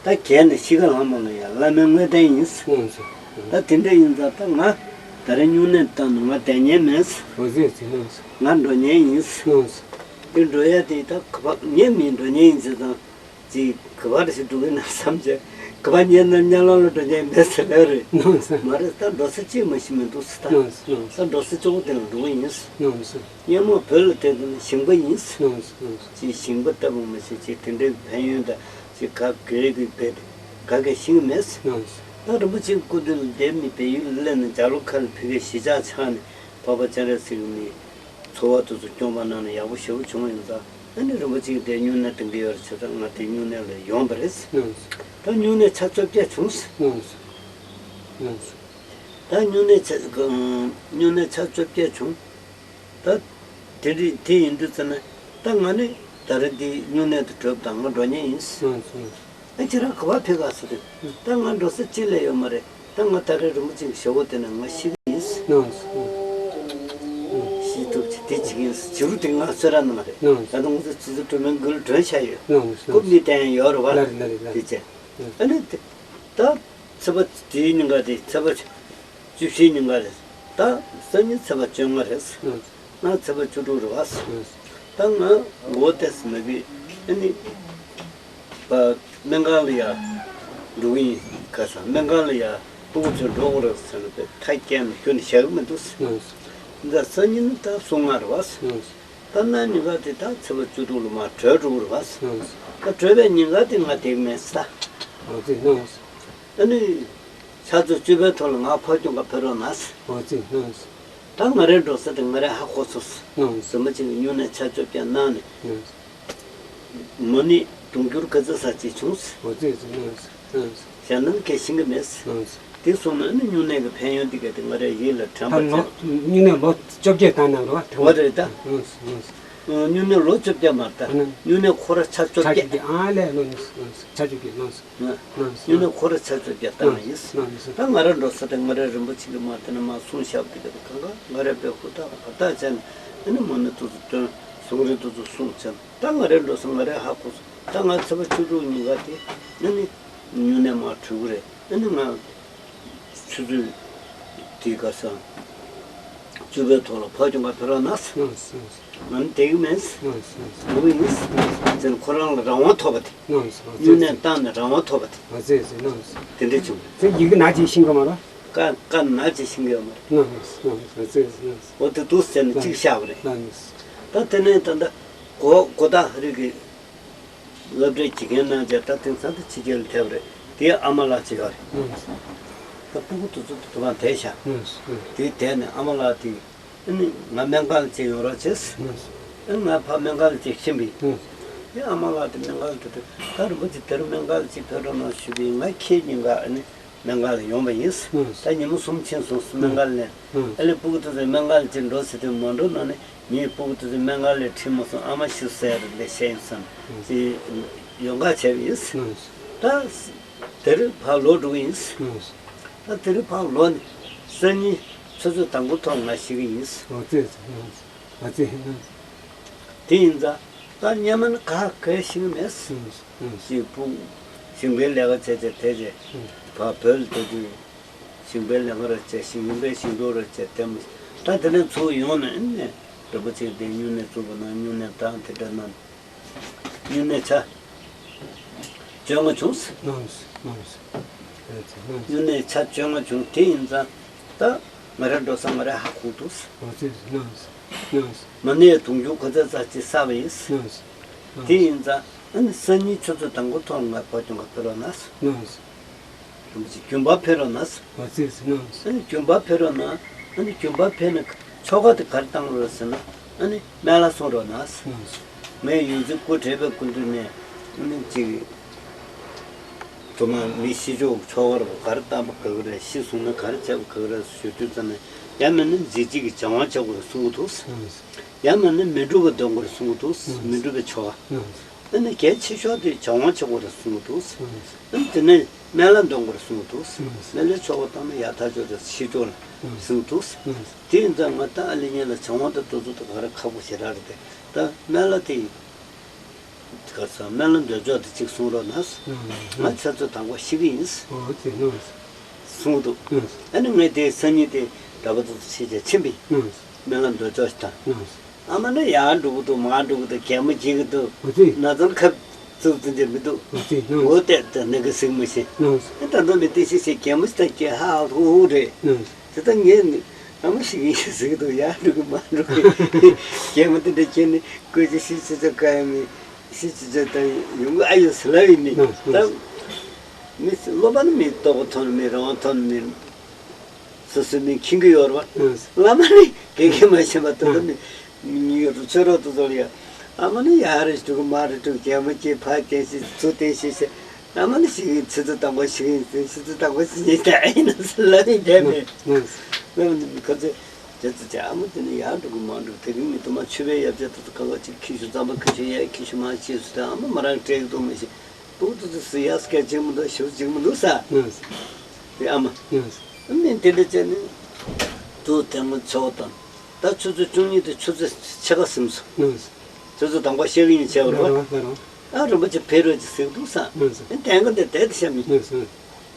ད་རྒྱན་ནི་ཤི་ཁ་ལངས་མ་ལ་ཡ་བླ་མའི་དངོས་བསྟན་ཡིན། ད་དེ་འདྲ་ཡིན་ཙང་ད་ང་ད་རེས་སྨྱུང་གནས་བཏང་ནས་ང་བསྡད་མཁན་མེད། ང་འགྲོ་མཁན་ཡིན། དེ་འགྲོ་ཡ་དེ་ད་ག་པ་ངས་མིན་འགྲོ་མཁན་ཡིན་ཟེར་ཙང་། ཅིག་ག་པར་ཞིག་འགྲོ་གི་ན་བསམ་བྱས། ག་པར་ཉལ་ན་ཉལ་ལམ་ལ་འགྲོ་མཁན་མེད་ཟེར་ལབ་རེད། ནོ་ས། མ་རེད། ད་འགྲོ་ས་ཅིག་མ་ཤེས་མི་འདུག་ཟེར། ད་ནོ་ས། ནོ་ས། ད་འགྲོ་ས་གཅིག་པོ་དེ་ལ་འགྲོ་གི་ཡིན་ཟེར། ནོ་ས། སྔོན་མ་བོད་ལ་བསྡད་དུས་ན་ཞིང་པ་ཡིན་ཟེར། ནོ་ས། ནོ་ས། ཅིག་ཞིང་པ་ལྟ་བུ་མ་ཤེས། ཅིག་དེ་འདྲའི་ཕན་ཡོན་དང་ཅིག་ག་གེ་གི་བེད་ག་གེ་ཤེས་ཀྱི་མེད་ཟེར། ནོ་ས། ད་རིན་པོ་ཆེའི་སྐུ་མདུན་ལ་བསྡད་མི་བལ་ཡུལ་ལ་སླེབས་ནས་ལྗགས་ལུག་ཁ་ལ་ཕ་གིར་གཞིས་ཆགས་ཆགས་ནས་འཕགས་པ་སྤྱན་རས་གཟིགས་ཀྱི་མི། འཚོ་བ་དེ་ཚོ་སྐྱོང་བ་གནང་ན་ཡག་པོ་ཞེ་པོ་བྱུང་བ་ཡིན་ཙང་། ཨ་ནི་རིན་པོ་ཆེ་གིས་དེ་སྨྱུང་གནས་གཏོང་གི་ཡོད་རེད་བྱས་ཙང་ང་དེ་སྨྱུང་གནས་ལ་ཡོང་བ་རེད། ཨང་། ད་སྨྱུང་གནས་ཆ་བཅོ་བརྒྱད་བྱུང་། ཨང་། ཨང་། ད་སྨྱུང་གནས་ཆ་སྨྱུང་གནས་ཆ་བཅོ་བརྒྱད་བྱུང་། ད་དེ་རིང་དེ་ཡིན་དུས་ཙ་ན་ད་ང་ནི་ད་རེས་འདི་སྨྱུང་གནས་དུ་གྲོལ་བ་དང་ང་འགྲོ་མཁན་ཡིན། ཨང་། ཨ། ཁྱེད་རང་ག་པར་ཕེབས་ག་ཟེར་དུས། ད་ང་འགྲོ་ས་གཅིག་ལས་ཡོད་མ་རེད། ད་ང་ད་རེས་རིན་པོ་ཆེ་གི་ཞབས་འོག་དེ་ན་ང་ཤི་གི་ཡིན། ཤི་ཐུབ་ཅིག་དེ་བྱེད་ཀྱི་ཡིན། བྱི་རུ་དེ་ང་གསོད་ར་ནི་མ་རེད། ད་དུང་ང་ཚོ་སྤྱི་ཚོགས་གྲོས་མོལ་འགུལ་གྲོན་བྱ་ཡོད། སྐུ་མི་བསྟན་ཡོད་རེད་བ། ལ་རེད་ལ་རེད་ལ། དེ་བྱས། ཨ་ནི་དེ་ད་ཚེས་པ་དེའི་ཉིན་ཀ་དེ་ཚེས་པ་བཅུ་བཞིའི་ཉིན་ཀ་རེད། ད་སང་ཉིན་ཚེས་པ་བཅོ་ལྔ་རེད། ང་ཚེས་པ་བཅུ་དྲུག་རེད་བ། ད་ང་ངོ་བལྟས་མ་གི་ཨ་ནི་པ་སྨན་ཁང་ལ་ཡ་འགྲོ་གི་ཡིན། ཁ་སང་སྨན་ཁང་ལ་ཡ་སྤུ་གུ་ཚོ་འགྲོ་དགོས་རེད་ཟེར་ནས་པའི་ཐག་བཀལ་ནས་ཁྱོན་ནས་བཞག་གི་མི་འདུག། ད་སང་ཉིན་ད་སོ་ལྔ་རེད་བ། ད་གནངས་ཉིན་ཀ་དེ་ད་ཚེས་པ་བཅུ་དྲུག་ལ་མར་གྲོལ་འགྲོ་གི་རེད་བ། ད་གྲོལ་བའི་ཉིན་ཀ་དེ་ང་བསྡད་གི་མེད་ཟེར། ད་ཨ་ནི་ཕྱག་ཚོད་བཅུ་པའི་ཐོག་ལ་ང་ཕ་ཁྱོད་ག་ཕེབས་རོགས་གནང་ཟེར། ཨོ་ཙི་གནང་ཟེར། ད་ང་རའི་འགྲོ་ས་དེ་ང་རའི་ཧ་གོ་སོང་ཟེར། གནང་ཟེར། རིན་པོ་ཆེ་གིས་སྨྱུང་གནས་ཆ་བཅོ་བརྒྱད་གནང་ནས། གནང་ཟེར། མོ་ནི་དུང་འགྱུར་ག་ཚོད་ཟ་ཅིག་བྱུང་ཟེར། ཨོ་ཙི་ཙི་གནང་ཟེར། གནང་ཟེར། གཞན་དོན་གལ་ཤེས་ཀྱི་མེད་ཟེར། གནང་ཟེར། དེ་སོང་ན་ཨ་ནི་སྨྱུང་གནས་ཀྱི་ཕན་ཡོན་འདི་ག་དེ་ང་རའི་ཡིད་ལ་དྲན་པ་ད་ལོ་ཅན། སྨྱུང་གནས་ལོ་བཅོ་བརྒྱད་བཏང་གནང་རོགས་ད། འོ་རེད་ད། གནང་ཟེར། གནང་ཟེར། སྨྱུང་གནས་ལོ་བཅོ་བརྒྱད་མ་རེད་ད། ཨ་ནི། སྨྱུང་གནས་ཁོ་ར་ཆ་བཅོ་ཆ་བརྒྱད། བཅོ་བརྒྱད། ཨ་ལས་ལོ་གནང་ཟེར། གནང་ཟེར། ཆ་བཅོ་བརྒྱད་གནང་ཟེར། སྨྱུང་གནས་ཁོ་ར་ཆ་བཅོ་བརྒྱད་བཏང་ཡིན། ད་ང་ར་འགྲོ་ས་དེ་ང་ར་རིན་པོ་ཆེ་གི་མ་དེ་ནས་མ་གསུང་བཤད་དེ་ག་དེ་གང་ག་ང་ར་དཔེ་ཧུར་ཐག་ཧུར་ཐག་བྱས་ནས་ཨ་ནི་མ་ཎི་དེ་ཚོ་འདོན། གཟུངས་རིང་དེ་ཚོ་གསུང་བྱས་ནས་ད་ང་ར་འགྲོ་ས་ང་ར་ཧ་གོ་སོང་། ད་ང་ཚེས་པ་བཅུ་དྲུག་ཉིན་ཀ་དེ་ཨ་ནི་སྨྱུང་གནས་མར་གྲོལ་གི་རེད། ཨ་ནི་ང་ཆུ་ཚོད་དེ་ག་ས་བཅུ་པའི་ཐོག་ལ་ཕ་ཁྱོད་ག་ཕེབས་རོགས་གནང་ཟེར། ང་ནི་བསྡད་ཀྱི་མེད་ཟེར། ལུག་ཡིན་ཟེར། ཁོ་རང་ལ་རང་དབང་ཐོབ་པ་དེ། སྨྱུང་གནས་བཏང་ནས་རང་དབང་ཐོབ་པ་དེ། དེ་འདྲ་བྱུང་། ཡི་གེ་ནག་ཅིག་ཤེས་ཀྱི་མ་རེད། ཀ་ཀ་ནག་ཅིག་ཤེས་ཀྱི་ཡོད་མ་རེད། འོ་དེ་འདུག་ཟེར་ནས་གཅིག་བཞག་པ་རེད། ད་དེ་ནས་ད་ལྟ་ གོ་གོ་ད་ཧ་རི་གི་སློབ་གྲྭའི་དགེ་རྒན་གནང་བྱས། ད་དེང་སང་དུ་ཕྱི་རྒྱལ་ལ་ཐེབས་རེད། དེའི་ཨ་མ་ལགས་ཅིག་ཡོད་རེད། ད་སྤུ་གུ་དེ་ཚོ་དུ་དུ་མ་དེ་ཤ་དེའི་དེ་ནས་ཨ་མ་ལགས་དེ། ཨ་ནི་ང་སྨན་ཁང་ལ་ཅིག་ཡོང་རོགས་བྱས། ཨ་ནི་ང་ཕ་སྨན་ཁང་ལ་ཅིག་ཕྱིན་པས། དེ་ཨ་མ་ལགས་དེ་སྨན་ཁང་ལ་དུ་དུ་ད་རིན་པོ་ཆེ་དེར་སྨན་ཁང་ལ་ཅིག་ཕེབས་རོགས་གནང་ཞུས་པས། ང་ཁྱེད་གཉིས་ཀ་ཨ་ནི་སྨན་ཁང་ལ་ཡོང་བ་ཡིན། ད་ཉིན་མོ་གསུམ་ཕྱིན་སོང་སྨན་ཁང་ལ། ཨ་ལས་སྤུ་གུ་དེ་ཚོ་སྨན་ཁང་ལ་ཅིག་འགྲོ་ཟེར་དུས་མ་འགྲོ་ན་ནི་ངའི་སྤུ་གུ་དེ་ཚོ་སྨན་ཁང་ལ་ཁྲིད་མ་སོང་། ཨ་མ་ཤི་སོང་ཟེར་ལས་བཤད་ཡིན་བསམ་ཅིག་ཡོང་ཁ་བྱས་པ་ཡིན། ད་དེ་རིང་ཕར་ལོག་འགྲོ་གི་ཡིན། ད་དེ་རིང་ཕར་ལོག་ནས་སང་ཉིན་ཆུ་ཚོད་དང་པོ་ཐོག་ང་ཤི་གི་ཡིན། ཨོ་ཙི་ཙི་ཨོ་ཙི་ཨོ་ཙི། དེ་ཡིན་ཙང་ད་སྔོན་མ་ནི་ག་གེ་ཤི་གི་མེད། ཅིག་སྤུ་ཞིང་པའི་ལས་ཀ་བྱས་བྱས་དེ་རྗེས་ཕར་བོད་ལ་སྡོད་དུས་ཞིང་པའི་ལས་ཀ་ར་བྱས། ཞིང་པའི་ཞིང་འབྲོག་ར་བྱས་དེ་མོ། ད་དེ་ནས་ཚུར་ཡོང་ནས་ཨ་ནི་རིན་པོ་ཆེ་དེ་སྨྱུང་གནས་བཙུགས་པ་ན་སྨྱུང་གནས་དང་དེ་འདྲ་གནང་། སྨྱུང་གནས་ཆ་བཅོ་ལྔ་བྱུང་། སྨྱུང་གནས་ཆ་བཅོ་ལྔ་བྱུང་། དེ་ཡིན་ཙང་ད་ང་རང་འགྲོ་ས་ང་རང་ཧ་གོ་འདུག། མ་ཎི་དུང་ཕྱུར་གོ་ཚད་ཙམ་ཅིག་བསགས་པ་ཡིན། དེ་ཡིན་ཙང་ཨ་ནི་སང་ཉིན་ཆུ་ཚོད་དང་པོ་ཐོག་ང་ཕར་ཁྱོད་ཀ་ཕེབས་རོགས་གནང་། རིན་པོ་ཆེ་རྒྱུན་པར་ཕེབས་རོགས་གནང་། ཨ་ནི་རྒྱུན་པར་ཕེབས་རོགས་གནང་། ཨ་ནི་རྒྱུན་པར་ཕེབས་ནས་ཆོ་ག་དེ་ག་རེ་བཏང་རོགས་ཟེར་ན། ཨ་ནི་སྨན་བླ་གསུང་རོགས་གནང་། ངས་ཡོངས་འཛིན་སྐུ་བགྲེས་པའི་སྐུ་མདུན་ནས་ཨ་ནི་ཅིག་ཐོག་མར་མི་ཤི་ཆོག་ཆོ་ག་རུ་ག་རེ་བཏང་པ་ག་གི་རེད། ཤི་སོང་ན་ག་རེ་བྱས་པ་ག་གི་རེད་ཞུ་དུས་ཙམ་ནས་ཡང་མིན་ན་གཟི་བརྗིད་ཀྱི་སྦྱང་བ་བྱེད་དགོས་རེད་གསུང་གི་འདུག། ཡང་མིན་ན་མི་འགྲུབ་པ་འདོན་དགོས་རེད་གསུང་གི་འདུག། མི་འགྲུབ་པའི་ཆོ་ག། ཨ་ནི་གལ་ཆེ་ཤོས་དེ་སྦྱང་བ་བྱེད་དགོས་རེད་གསུང་གི་འདུག། ཨ་ནི་དེ་ནས་སྨན་བླ་འདོན་དགོས་རེད་གསུང་གི་འདུག། སྨན་བླའི་ཆོ་ག་བཏང་ན་ཡག་ཐག་ཆོད་རེད། ཤི་ཆོག་ལ་གསུང་གི་འདུག། དེ་ཡིན་ཙང་ང་ད་ཨ་ལེ་ཉེ་ལ་སྦྱང་བ་དང་དེ་ཚོ་དེ་ག་རེ་ཁག་པོ་ཞེ་དྲག་རེད་དེ། ད་སྨན་བླ་དེ་ག་ས་སྨན་བླ་འདོན་ཆོག་དེ་གཅིག་གསུང་རོགས་གནང་། ང་ཆུ་ཚོད་དང་པོ་ཤི་གི་ཡིན་གསུང་གི་འདུག། ཨ་ནི་ངས་དེ་སང་ཉིན་དེ་གྲྭ་པ་ཚོ་ཕྱི་རྒྱལ་ཕྱིན་པས། སྨན་བླ་འདོན་ཆོག་ཞིག་དང་། ཨ་མ་ནི་ཡར་འགྲོ་གི་འདུག། མར་འགྲོ་གི་འདུག། གད་མོ་བྱེད་ཀྱི་འདུག། ན་ཚོད་ཁབ་བཙུགས་ཙམ་ཅིག་མི་འདུག། འོ་བལྟས་ད་ནི་གི་ཟིག་མི་ཤེས། ཨ་ད་ནི་མི་དེ་ཤེས་ཤེས་གད་མོ་ཞིག་ད་སྐྱེ་ཧ་ཧུ་ཧུ་རེད། དེ་ད་ངས་ནི་ཨ་མ་ཞིག་ཡིན་ཟིག་འདུག། ཡར་འགྲོ་གི་མར་འགྲོ་གི་གད་མོ་དེ་འདྲ་བྱས་ནས་སྐུ་ཅི་ཤི་ཅི་ཅི་ག་ཡ་མི་ཤི་ཅི་ཅི་ད་ཡོང་གི་ཨ་ཡོད་ཟི་ལ་ཡིན་ནི་ད་མི་སློབ་པ་ནི་མི་ལྟོ་གོ་ཐོན་མི་རང་ཐོན་མི། སོ་སོའི་མིང་འཁྱེར་གྱི་ཡོད་རེད་བ། ཨང་། བླ་མ་ནི་དགེ་རྒན་མ་ཤེས་པ་དེ་ཚོ་ནི་ཉིད་ཀྱི་ཆོས་རོགས་དེ་ཚོ་ལ་ཡ། ཨ་མ་ནི་ཡར་རེ་འགྲོ་གི་མར་རེ་འགྲོ་གི་རྒྱལ་མོ་སྐྱེས་ཕ་སྐྱེས་ཤེས་ཚུར་བསྟན་ཤེས་ཤེས། ཨ་མ་ནི་ཞིག་ཡིན་ཆུ་ཚོད་དང་པོ་ཞིག་ཡིན་ཟེར་ཆུ་ཚོད་དང་པོ་ཞིག་ཡིན་ད་ཨེ་ཡིན་ཟེར་ལབ་ཡིན་དེ་མེད། ཨང་། བླ་མ་ནི་མི་ཁ་ཚོད་དེ་ཚོ་བྱས་ཨ་མ་དེ་ནི་ཡར་འགྲོ་གི་མར་འགྲོ་གི་དེ་རིང་མི་དུ་མ་ཆུ་བའི་ཡབ་ཆེན་དེ་ཚོ་ག་ག་ཅིག་ཁྱི་ཤུ་རྩམ་པ་ཁྱི་ཤུ་ཡས་ཁྱི་ཤུ་མ་ཅེས་སུ་ད་ཨ་མ་མ་རང་སྤྲད་གི་འདུག་མི་ཤེས། སྤུ་གུ་དེ་ཚོ་སུ་ཡ་སྐད་ཅིག་མི་འདུག་ཞུ་ཅིག་མི་འདུག་ས། ཨང་། དེ་ཨ་མ། ཨང་། ཨ་ནི་དེ་འདྲ་བྱས་ནས་དུ་དེ་སྔོན་ཆོག་དང་། ད་ཆུ་ཚོད་བཅུ་གཉིས་དེ་ཆུ་ཚོད་ཕྱེད་ཀ་ཟིན་སོང་། ཨང་། ཆུ་ཚོད་དང་པོ་ཤེལ་གྱི་ཡིན་བྱས་པ་རེད་པ། ཨ་རིན་པོ་ཆེ་ཕེབས་རོགས་ཀྱི་ཟིག་འདུག་ས། ཨང་། ཨ་ནི་དེ་སྔོན་དེ་དེ་དེ་བཤད་མི། ཨང་།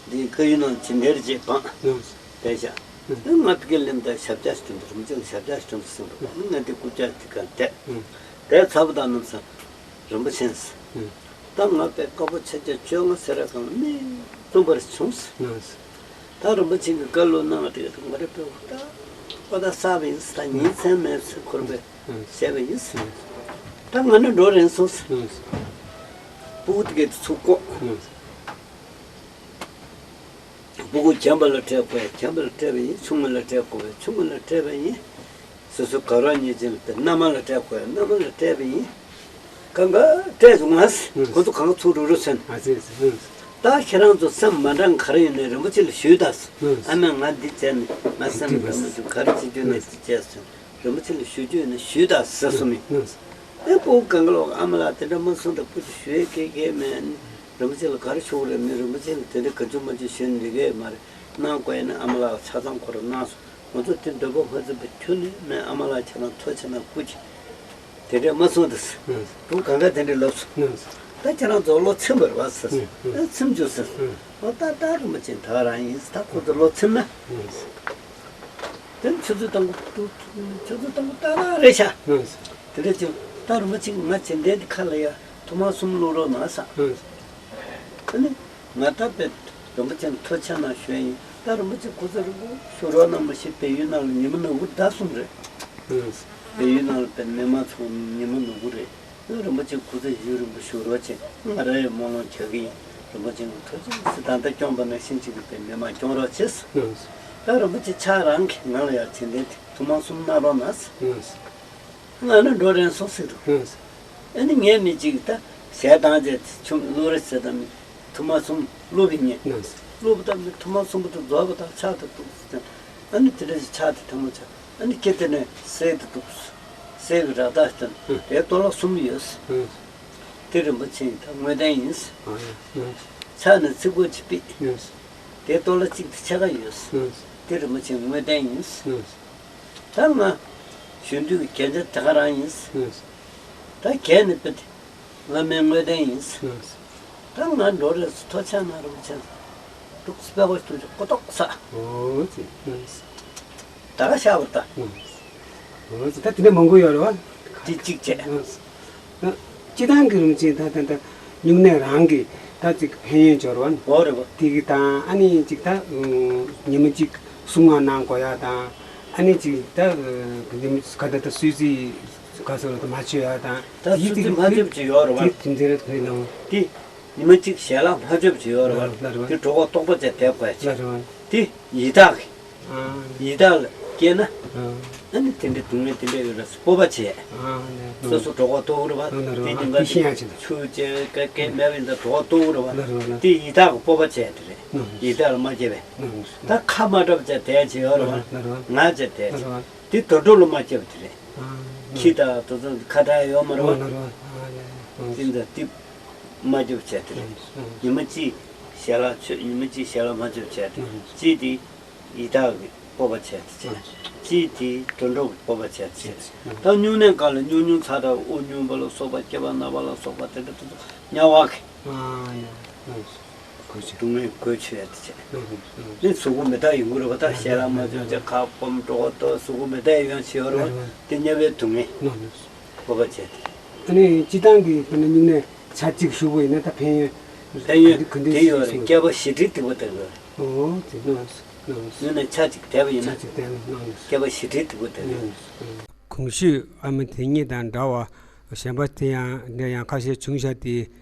འདི་བཀའ་ཡིག་ནང་ཇི་འདྲར་བྱེད་པང་། ཨང་། དེ་བྱ། ཨ་ནི་ང་ཕ་གི་ལེམ་དང་ཞབས་བཀྱག་ཞིག་སྟོན་པ་རིན་པོ་ཆེ་ལ་ཞབས་བཀྱག་ཞིག་སྟོན་པ་ཟིན་པ་ཨ་ནི་ང་དེ་སྐུ་བཀྱག་དེ་ག་དེ། ཨང་། དེ་ཚ་པོ་དང་ནམ་ས། རིན་པོ་ཆེ། ཨང་། ད་ང་དཔེ་དཀར་པོ་ཆ་ཆ་བཅོ་ལྔ་ཟེར་ར་གང་མི་བཙུན་པར་བྱུང་། ད་རིན་པོ་ཆེ་གི་བཀའ་སློབ་གནང་བ་དེ་ག་ང་རེ་དཔེ་ད་ཁོ་ད་ས་བ་ཡིན་ད་ཉིན་མཚན་མེད་ཟེར་འཁོར་བས་བྱས་པ་ཡིན། ད་ང་ནི་འགྲོ་རན་སོང་། སྤུ་གུ་དེ་ག་དེ་ཚུར་བཀོག་སྤུ་གུ་རྒན་པ་ལ་སྤྲད་དགོས་ཡ་རྒན་པ་ལ་སྤྲད་པ་ཡིན། ཆུང་མ་ལ་སྤྲད་དགོས་པ་ཆུང་མ་ལ་སྤྲད་པ་ཡིན། སོ་སོ་ག་ར་ཉེས་ཅན་ལ་སྤྲད་མནའ་མ་ལ་སྤྲད་དགོས་ཡ་མནའ་མ་ལ་སྤྲད་པ་ཡིན། གང་ག་སྤྲད་སོང་ང་། ཁོ་ཚོ་གང་ག་ཚུར་རུག་རུག་ཟེར་ནས། ད་ཁྱེད་རང་ཚོ་སེམས་མ་འདྲ་ག་རེ་ཡིན་ནའི་རིན་པོ་ཆེ་ལ་ཞུས་དང་། ཨ་མས་ང་འདི་བྱས་ནས་ང་སེམས་འདྲ་མ་འདུག་ག་རེ་བྱེད་རྒྱུ་ནས་འདི་བྱས་སོང་། རིན་པོ་ཆེ་ལ་ཞུ་རྒྱུ་ཡིན་ན་ཞུས་དང་ཟེར་སོང་མི། ཨེ་སྤུ་གུ་གང་ག་ལོག་ཨ་མ་ལགས་དེ་འདྲ་མ་གསུངས་དང་སྤུ་གུ་ཞུ་ཡས་སྐད་སྐད་མེད། རིན་པོ་ཆེ་ལ་ག་རེ་ཞུ་དགོས་རེད་མི་རིན་པོ་ཆེ་ལ་དེ་འདྲ་ག་ཚོད་མ་ཚོད་ཞུ་ནི་འགྲིག་གི་མ་རེད། གནང་དགོས་ཡིན་ན་ཨ་མ་ལགས་ཆ་ཚང་ཁོ་རང་གནང་སོང་། ང་ཚོ་དེ་འདོད་པ་མ་ཚིམ་པ་ཁྱོན་ནས་མེད། ཨ་མ་ལགས་ཁྱེད་རང་ཐུགས་རྗེ་གནང་སྐུ་མཁྱེན། དེ་འདྲ་མ་གསུངས་དང་། སྤུ་གུ་གང་ག་དེ་འདྲ་ལབ་སོང་། ད་ཁྱེད་རང་ཚོ་བློ་ཚིམ་པར་བ་ཟེར་སོང་། ཚིམ་བཅུག་ཟེར་སོང་། ཨོ་ད་ད་རིན་པོ་ཆེ་ད་རང་ཡིན་ད་ཁོ་ཚོ་བློ་ཚིམ་ན། དེ་ནི་ཆུ་ཚོད་དང་པོ་ཆུ་ཚོད་དང་པོ་ཏག་ཏག་རེད་ཤག། དེ་འདྲ་བྱུང་ད་རིན་པོ་ཆེ་ང་བྱེད་འདས་འདི་ཁ་ལ་ཡ་ཐུར་མ་གསུམ་བླུགས་རོགས་གནང་ཟེར། ཨ་ནི་ང་ད་དཔེ་རིན་པོ་ཆེ་ལ་ཐུགས་རྗེ་ཆེ་གནང་ཞུ་ཡ་ཡིན། ད་རིན་པོ་ཆེ་སྐུ་ཚེ་རིང་པོ་བཞུགས་རོགས་གནང་། མ་གཞི་བལ་ཡུལ་ནང་ལ་ཉི་མ་ནུབ་གི་ད་གསུམ་རེད། བལ་ཡུལ་ནང་ལ་དཔེ་མི་མང་ཚོ་ཉི་མ་ནུབ་གི་རེད། རིན་པོ་ཆེ་སྐུ་ཚེ་ཞབས་པད་རིང་པོ་བཞུགས་རོགས་བྱེད། ང་རང་ཡང་སྨོན་ལམ་རྒྱག་གི་ཡིན། རིན་པོ་ཆེ་ཐུགས་རྗེ་ཆེ། ད་ལྟ་སྐྱོང་པ་ནང་བཞིན་ཅིག་གི་མི་མང་སྐྱོང་རོགས་བྱེད། ད་རིན་པོ་ཆེ་ཕྱག་རང་གིས་ང་ལ་ཡང་བྱིན་ལྡན་ཐུར་མ་གསུམ་གནང་རོགས་གནང་། ང་ནི་འགྲོ་རན་སོང་ཟེར་འདུག་ཨ་ནི་ངས་མི་གཅིག་ད་ཞལ་བཏང་བྱས་ཆུམ་བླུག་རེ་ཟེར་དང་མི་ཐུར་མ་གསུམ་བླུགས་པའི་ཉེ། བླུགས་པ་དང་མི་ཐུར་མ་གསུམ་པོ་དེ་རྫོགས་པ་དང་ཕྱག་དེ་གཏུགས་ཟེར། ཨ་ནི་དེ་འདྲ་ཞིག་ཕྱག་དེ་ཐལ་མོ་སྦྱར། ཨ་ནི་ཁྱེད་དེ་ནས་གསེར་དེ་གཏུགས། གསེར་གྱི་རཀྟ་དེ་དེའི་གཏོར་བརླག་གསུམ་ཡོད། དེ་རིན་པོ་ཆེ་ད་དངོས་བསྟན་ཡིན། ཕྱག་ནས་ཚིགས་བརྒྱད་ཅིག་ཕུད། དེའི་གཏོར་བརླག་གཅིག་དེ་ཕྱེད་ཀ་ཡོད། དེ་རིན་པོ་ཆེ་དངོས་བསྟན་ཡིན། ད་ང་གཞོན་དུས་ཀྱི་རྒྱན་ཆ་དེ་ག་རང་ཡིན། ད་རྒྱན་ནི་དཔེ་དེ་བླ་མའི་དངོས་བསྟན་ཡིན། ད་ང་འགྲོ་རེས་སུ་ཐོ་ཆག་ན་རུ་ཆེན་འདུག་སྤེ་ཀོ་ཐུག་ཅིག་ཀོ་ཏོག་ས། ད་ག་ཤ་བར་ད། ད་དེ་འདྲ་མང་པོ་ཡོད་རེད་བ། དེ་གཅིག་བྱས། སྤྱི་བཏང་གི་རིན་པོ་ཆེ་ད་ད་ད་སྨྱུང་གནས་རང་གི་ད་ཅིག་ཕན་ཡོན་འབྱོར་བ་ནི། འོ་རེད་བ། དེ་གི་དང་ཨ་ནི་ཅིག་ད་ཉི་མ་གཅིག་གསུང་ངག་གནང་དགོས་ཡ་དང་ཨ་ནི་ཅིག་ད་ཉི་མ་ག་ད་ད་གསོལ་ཚིགས་ག་སོགས་ལ་ད་མ་མཆོད་ཡ་དང་། ད་གསོལ་ཚིགས་མ་མཆོད་ཅིག་ཡོད་རེད་བ། དེ་དེ་འདྲ་རེད་ད་ལོ། དེ་ཉི་མ་གཅིག་ཞལ་ལག་མ་མཆོད་ཅིག་ཡོད་རེད་བ། དེ་གྲོད་ཁོག་ལྟོགས་པ་བྱས་བསྡད་དགོས་ཅིག་དེ་ཡི་དྭགས་ཀྱི། ཡི་དྭགས་ལ་སྐྱེས་ན། ཨ་ནི་དེ་འདྲའི་སྡུག་བསྔལ་དེ་འདྲ་ཡོད་ན་སྤོབས་པ་བྱས། སོ་སོ་གྲོད་ཁོག་ལྟོགས་རེད་བ། དེ་ཉིན་ཀ་ཆུ་བཅད་ཀ་ཀའི་མེད་པ་ཡིན་ད་གྲོད་ཁོག་ལྟོགས་རེད་བ། དེ་ཡི་དྭགས་ཀྱི་སྤོབས་པ་བྱས་དེ་རེད། ཡི་དྭགས་ལ་མ་སྐྱེས་པས། ད་ཁ་མ་གྲབ་བྱས་བསྡད་བྱས་ཡོད་རེད་བ། ང་བྱས་བསྡད་བྱས། དེ་དུད་འགྲོ་ལ་མ་སྐྱེས་པ་དེ་རེད། ཁྱི་དང་དེ་ཚོ་ཁ་བྲལ་ཡོད་མ་རེད་བ། དེ་འདྲ་དེ་མ་སྐྱེས་པ་བྱས་དེ་རེད། ཉི་མ་གཅིག་ཞལ་ལག་མཆོད། ཉི་མ་གཅིག་ཞལ་ལག་མ་མཆོད་བྱས་ཏེ། གཅིག་དེ་ཡི་དྭགས་ཀྱི་སྤོབས་པ་བྱས་ཏེ་བྱས། གཅིག་དེ་དུད་འགྲོ་གི་སྤོབས་པ་བྱས་ཏེ་བྱས། ད་སྨྱུང་གནས་སྒང་ལ་སྨྱུང་སྨྱུང་ཚ་དང་དབུགས་སྨྱུང་པ་ལ་སོགས་པ་སྐྱེ་བ་ན་བ་ལ་སོགས་པ་དེ་འདྲ་དེ་ཚོ་དམྱལ་བ་གི་སྡུག་བསྔལ་འགོས་ཆོད་ཡ་དེ་བྱས། ནི་གཟུགས་པོ་མི་རྟག་ཡོང་གི་རེད་བ། ད་ཞལ་ལག་མ་མཆོད་བྱས་ཁ་སྐོམ་གྲོད་ཁོག་ལྟོགས་གཟུགས་པོ་མི་རྟག་ཡོང་བྱས་ཡོད་རེད་བ། དེ་དམྱལ་བའི་སྡུག་བསྔལ་སྤོབས་པ་བྱས་ཏེ། ཨ་ནི་སྤྱི་བཏང་གི་དཔེར་ན་སྨྱུང་གནས་ཆ་གཅིག་བཞུགས་པ་ཡིན་ན་ད་ཕན་ཡོན་ཕན་ཡོན་ག་འདྲ་དེ་ཡོད་རེད། སྐྱེས་པ་བཞི་ཁྲིའི་སྡིག་པ་དེ་ཡོད་རེད། ཨོ་དེ་གནང་སོང་། གནང་སོང་། སྨྱུང་གནས་ཆ་གཅིག་བསྡད་པ་ཡིན་ན། ཆ་གཅིག་བསྡད་ན་གནང་སོང་། སྐྱེས་པ་བཞི་ཁྲིའི་སྡིག་པ་དེ་ཡོད་རེད། གནང་སོང་། གོང་ཞུས་ཨ་མ་དེ་ཉིད་དང་འདྲ་བ་གཞན་པ་དེ་ཡང་འདྲ་ཡང་ཁ་ཤས་བྱུང་ཤག་དེ་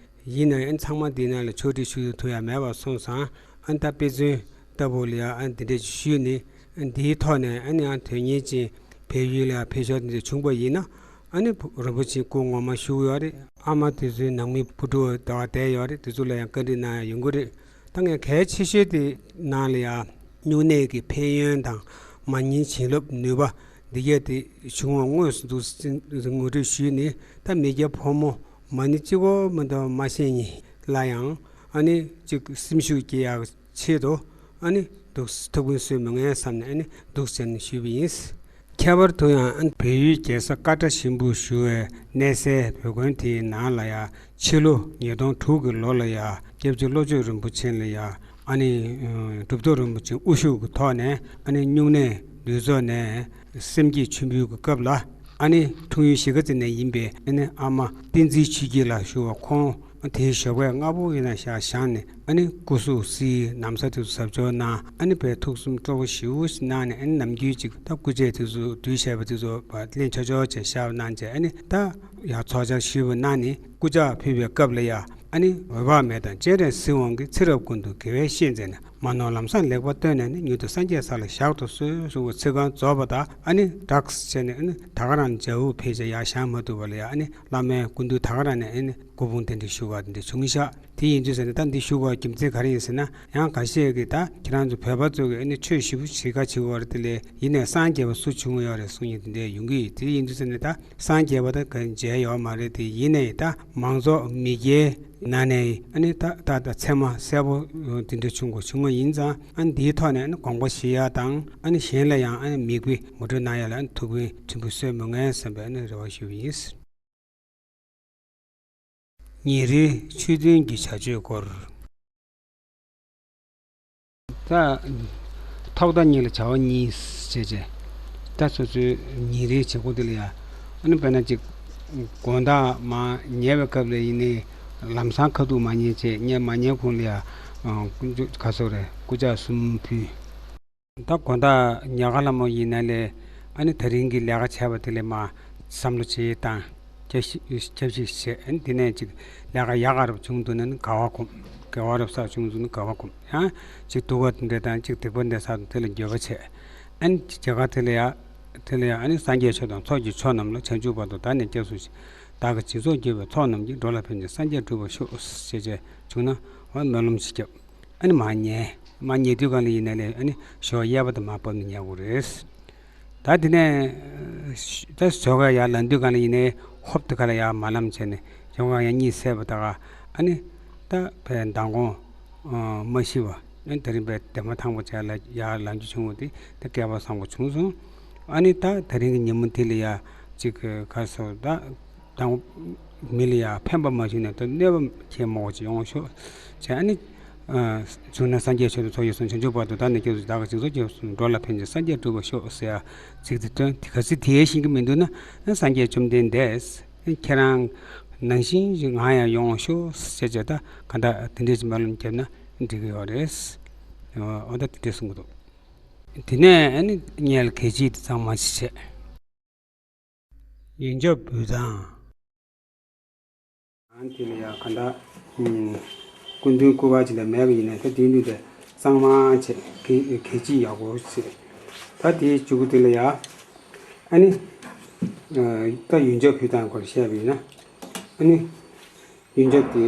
ཡིན་ན་ཡང་ཚང་མ་འདི་ནང་ལ་ཕྱོགས་སྒྲིག་ཞུ་ཐུབ་ཡ་མེད་པ་སོང་ཙང་། ཨ་ནི་ད་དཔེ་མཚོན་ལྟ་བུ་ལ་ཡང་ཨ་ནི་འདི་འདྲ་ཞིག་ཞུས་ནས། ཨ་ནི་འདིའི་ཐོག་ནས་ཨ་ནི་ཡང་དོན་གཉེར་ཅན་བལ་ཡུལ་ལ་ཡང་ཕེབས་ཤོག་དེ་འདྲ་བྱུང་པ་ཡིན་ན། ཨ་ནི་རིན་པོ་ཆེ་སྐུ་ངོ་མ་བཞུགས་ཡོད་རེད། ཨ་མ་དེ་ཚོའི་ནང་མི་བུ་ཕྲུག་ད་བསྡད་ཡོད་རེད། དེ་ཚོ་ལ་ཡང་བཀའ་འདྲི་གནང་ཡ་ཡོང་གི་རེད། ད་ངས་གལ་ཆེ་ཤོས་དེ་ནང་ལ་ཡང་སྨྱུང་གནས་ཀྱི་ཕན་ཡོན་དང་མ་ཎིའི་བྱིན་རླབས་ནུས་པ་འདི་གས་དེ་བྱུང་བ་དངོས་སུ་འདུག་ངོ་སྤྲོད་ཞུས་ནས། ད་མི་སྐྱ་ཕོ་མོ་མ་ཎི་གཅིག་པོ་མ་གཏོགས་མ་ཤེས་མཁན་ལ་ཡང་ཨ་ནི་གཅིག་སེམས་ཤུགས་སྐྱེ་ཡག་ཆེད་དུ་ཨ་ནི་འདུག་ཐུགས་ཕན་གསོས་མི་ངན་བསམ་ནས་ཨ་ནི་འདུག་ཟེར་ནས་ཞུས་པ་ཡིན། ཁྱད་པར་དུ་ཡང་ཨ་ནི་བལ་ཡུལ་རྒྱལ་ས་ཀ་ཏྲ་ཞིམ་པོར་བཞུགས་པའི་གནས་སའི་བོད་དགོན་དེའི་ནང་ལ་ཡང་ཕྱི་ལོ་ཉིས་སྟོང་དྲུག་གི་ལོ་ལ་ཡང་སྐྱབས་རྗེ་བློ་ཆོས་རིན་པོ་ཆེ་ལ་ཡང་ཨ་ནི་གྲུབ་ཐོབ་རིན་པོ་ཆེ་དབུ་བཞུགས་ཀྱི་ཐོག་ནས་ཨ་ནི་སྨྱུང་གནས་འདུས་ཚོགས་ནས་སེམས་བསྐྱེད་མཆོད་འབུལ་གྱི་སྐབས་ལ། ཨ་ནི་འཁྲུངས་ཡུལ་གཞིས་ཀ་རྩེ་ནས་ཡིན་པའི་ཨ་ནི་ཨ་མ་བསྟན་འཛིན་ཆོས་སྐྱིད་ལགས་ཞུ་བ་ཁོང་དེའི་ཞོགས་པའི་སྔ་པོ་ཡིན་ན་ཞག་བཞག་ནས་ཨ་ནི་སྐུ་གཟུགས་བསིལ། ན་བཟའ་དེ་ཚོ་གཟབ་མཆོར་གནང་། ཨ་ནི་དཔེ་ཐུགས་སེམས་སྤྲོ་པོ་ཞེ་པོ་ཞིག་གནང་ནས། ཨ་ནི་ནམ་རྒྱུན་ཅིག་ད་སྐུ་ཆས་དེ་ཚོ་སྡུད་བྱས་པ་དེ་ཚོ་ལེན་ཆོག་ཆོག་བྱས་བཞག་གནང་བྱས། ཨ་ནི་ད་ཡར་ཚོགས་བཅར་ཞུས་པ་གནང་ནས་སྐུ་ཕྱག་ཕུལ་བའི་སྐབས་ལ་ཡ། ཨ་ནི་འོད་དཔག་མེད་དང་སྤྱན་རས་གཟིགས་དབང་གིས་ཚེ་རབས་ཀུན་ཏུ་དགེ་བའི་བཤེས་མཛད་ནས། མ་ནོར་ལམ་བཟང་ལེགས་པར་བཏོན་ནས་ནི། མྱུར་དུ་སངས་རྒྱས་ས་ལ་བཞག་ཏུ་གསོལ་གསུངས་པ་ཚིག་རྐང་རྫོགས་པ་དང་། ཨ་ནི་སྦྲགས་བྱས་ནས་ཨ་ནི་ད་ག་རང་ཇ་འུ་ཕལ་ཆེར་ཡར་བཞེངས་མ་ཐུབ་པ་ལ་ཡ། ཨ་ནི་བླ་མའི་སྐུ་མདུན་ད་ག་རང་ནས་ཨ་ནི་སྐུ་ཕུང་དེ་འདྲ་ཞུ་བ་དེ་འདྲ་བྱུང་ཤག་དེ་ཡིན་དུས་ཟེར་ནས་ད་འདི་ཞུ་བ་རྒྱུ་མཚན་ག་རེ་ཡིན་ཟེར་ན། ཡང་འགའ་ཤས་ཀྱིས་ད་ཁྱེད་རང་ཚོ་བོད་པ་ཚོ་གིས་ཨ་ནི་ཆོས་ཞེ་པོ་བྱེད་ཁ་བྱེད་དགོས་རེད། དེ་ལས་ཡིན་ནའི་སངས་རྒྱས་པ་སུ་བྱུང་ཡོད་རེད་གསུང་མཁན་དེ་འདྲ་ཡོང་གི་ཡོད། དེ་ཡིན་དུས་ཟེར་ནས་ད་སངས་རྒྱས་པ་ད་ག་མཇལ་ཡོད་མ་རེད། དེ་ཡིན་ནའི་ད་མང་ཚོགས་མི་སྐྱའི་ནང་ནས་ཨ་ནི་ད་ད་ད་ཚད་མ་གསལ་པོ་དེ་འདྲ་བྱུང་དགོས་བྱུང་བ་ཡིན་ཙང་། ཨ་ནི་འདིའི་ཐོག་ནས་ཨ་ནི་དགོངས་པ་བཞེས་ཡ་དང་། ཨ་ནི་གཞན་ལ་ཡང་ཨ་ནི་མིག་དཔེ་ངོ་སྤྲོད་གནང་ཡ་ལ་ཨ་ནི་ཐུགས་ཕན་ཕྲན་བུ་གསོས་མི་ངན་བསམ་པའི་ཨ་ནི་རེ་བ་ཞུ་བ་ཡིན། ཉིན་རེའི་ཆོས་ཐུན་གྱི་བྱ་སྤྱོད་སྐོར། ད་ཐོག་མཐའ་གཉིས་ལ་བྱ་བ་གཉིས་བྱས་བྱས། ད་སོ་སོའི་ཉིན་རེའི་བྱེད་སྒོ་དེ་ལ་ཡ། ཨ་ནི་དཔེར་ན་ཅིག་དགོང་དག་མར་ཉལ་བའི་སྐབས་ལ་ཡིན་ནའི་ལམ་སང་ཁ་ཐུག་མ་ཉལ་བྱས། ཉལ་མ་ཉལ་གོང་ལ་ཡ་ཨ་ཀུན་སྤྱོད་ག་སོགས་རེད། སྐུ་ཕྱག་གསུམ་ཕུལ། ད་དགོང་དག་ཉལ་ཁ་ལ་མོ་ཡིན་ན་ལས་ཨ་ནི་དེ་རིང་གི་ལས་ཀ་བྱས་པ་དེ་ལས་མར་བསམ་བློ་བྱེད་དང་། སྐྱབས་ཤིག་སྐྱབས་ཤིག་བྱས། ཨ་ནི་དེ་ནས་ཅིག་ལས་ཀ་ཡག་ག་རབ་བྱུང་འདུག་ན་ནི་དགའ་བ་སྒོམ། དགེ་བ་རབ་བསགས་བྱུང་འདུག་ན་དགའ་བ་སྒོམ། ཡང་ཅིག་སྡུག་པ་འདི་འདྲ་དང་ཅིག་སྡིག་པ་འདི་བསགས་འདུག་དེ་ལ་འགྱོད་པ་བྱས། ཨ་ནི་རྒྱ་གར་དེ་ལ་ཡ་དེ་ལ་ཡ་ཨ་ནི་སངས་རྒྱས་ཆོས་དང་ཚོགས་ཀྱི་མཆོག་རྣམས་ལ། བྱང་ཆུབ་བར་དུ་བདག་ནི་སྐྱབས་སུ་མཆི། བདག་གིས་སྦྱིན་སོགས་བགྱིས་པའི་ཚོགས་རྣམས་ཀྱིས། འགྲོ་ལ་ཕན་ཕྱིར་སངས་རྒྱས་འགྲུབ་པར་ཤོག་ཅེས་བྱས་བྱུང་ན་འོ་སྨོན་ལམ་ཞིག་བརྒྱབ། ཨ་ནི་མར་ཉལ། མར་ཉལ་དུས་གང་ལ་ཡིན་ན་ལས་ཨ་ནི་ཞོགས་གཡས་པ་དང་མར་བབས་ནས་ཉལ་དགོས་རེད། ད་དེ་ནས་ད་ཞོགས་ཀ་ཡར་ལངས་དུས་གང་ལ་ཡིན་ནའི་ཧོབ་དེ་ག་ལ་ཡར་མར་ལམ་བྱས་ནས་ཞོགས་ཀ་ཡར་གཉིད་སད་པ་ད་ག་ཨ་ནི་ད་བས་མདང་དགོང་མ་ཤི་བ་ཨ་ནི་ད་རིང་བས་དེ་མ་ཐང་པོ་བྱས་ལ་ཡར་ལངས་རྒྱུ་བྱུང་བ་དེ་ད་སྐལ་པ་བཟང་པོ་བྱུང་སོང་། ཨ་ནི་ད་ད་རིང་གི་ཉིན་མོ་དེ་ལ་ཡ་ཅིག་ག་སོ་ད། དང་མི་ལ་ཡང་ཕན་པ་མ་བྱུང་ན་ད་གནོད་པ་ཁྱེད་མོ་ཅིག་ཡོང་ཤོག་ཅེས་ཨ་ནི། བྱུང་ན་སངས་རྒྱས་ཆོས་དང་ཚོགས་ཀྱི་གསུང་། བྱང་ཆུབ་བར་དུ་བདག་ནི་སྐྱབས་སུ་མཆི། བདག་གིས་སྦྱིན་སོགས་བགྱིས་པའི་ཚོགས། འགྲོ་ལ་ཕན་ཕྱིར་སངས་རྒྱས་འགྲུབ་པར་ཤོག་ཟེར་ཡ་ཚིག་དེ་བཏོན། དེ་ག་ཚོད་དེ་ཤེས་ཀྱི་མི་འདུག་ན་སངས་རྒྱས་བཅོམ་ལྡན་འདས་ཁྱེད་རང་ནང་བཞིན་ཞིག་ང་ཡང་ཡོང་ཤོག་ཟེར་བྱས་ད་ག་འདྲ་དེ་འདྲས་ཀྱི་སྨོན་ལམ་བརྒྱབ་ན་འགྲིག་གི་ཡོད་རེད། འོ་ད་དེ་འདྲས་གསུང་གི་འདུག་དེ་ནས་ཨ་ནི་ངས་གལ་ཆེ་དེ་ཚང་མ་ཞིག་བྱས། ཡོན་ཆབ་འབུལ་སྟངས། ཨ་ནི་དེ་ལ་ཡང་ག་འདྲ། སྐུ་མདུན་སྐུ་པར་ཅིག་ལ་མེད་པ་ཡིན་ན་ད་དེ་འདུག་དེ་གཙང་མ་བྱས་གལ་གལ་ཆེ་ཡག་པོ་བྱས། ད་དེའི་མཇུག་གུ་དེ་ལ་ཡང་ཨ་ནི། ད་ཡོན་ཆབ་ཕུལ་སྟངས་སྐོར་བཤད་པ་ཡིན་ན། ཨ་ནི། ཡོན་ཆབ་དེ།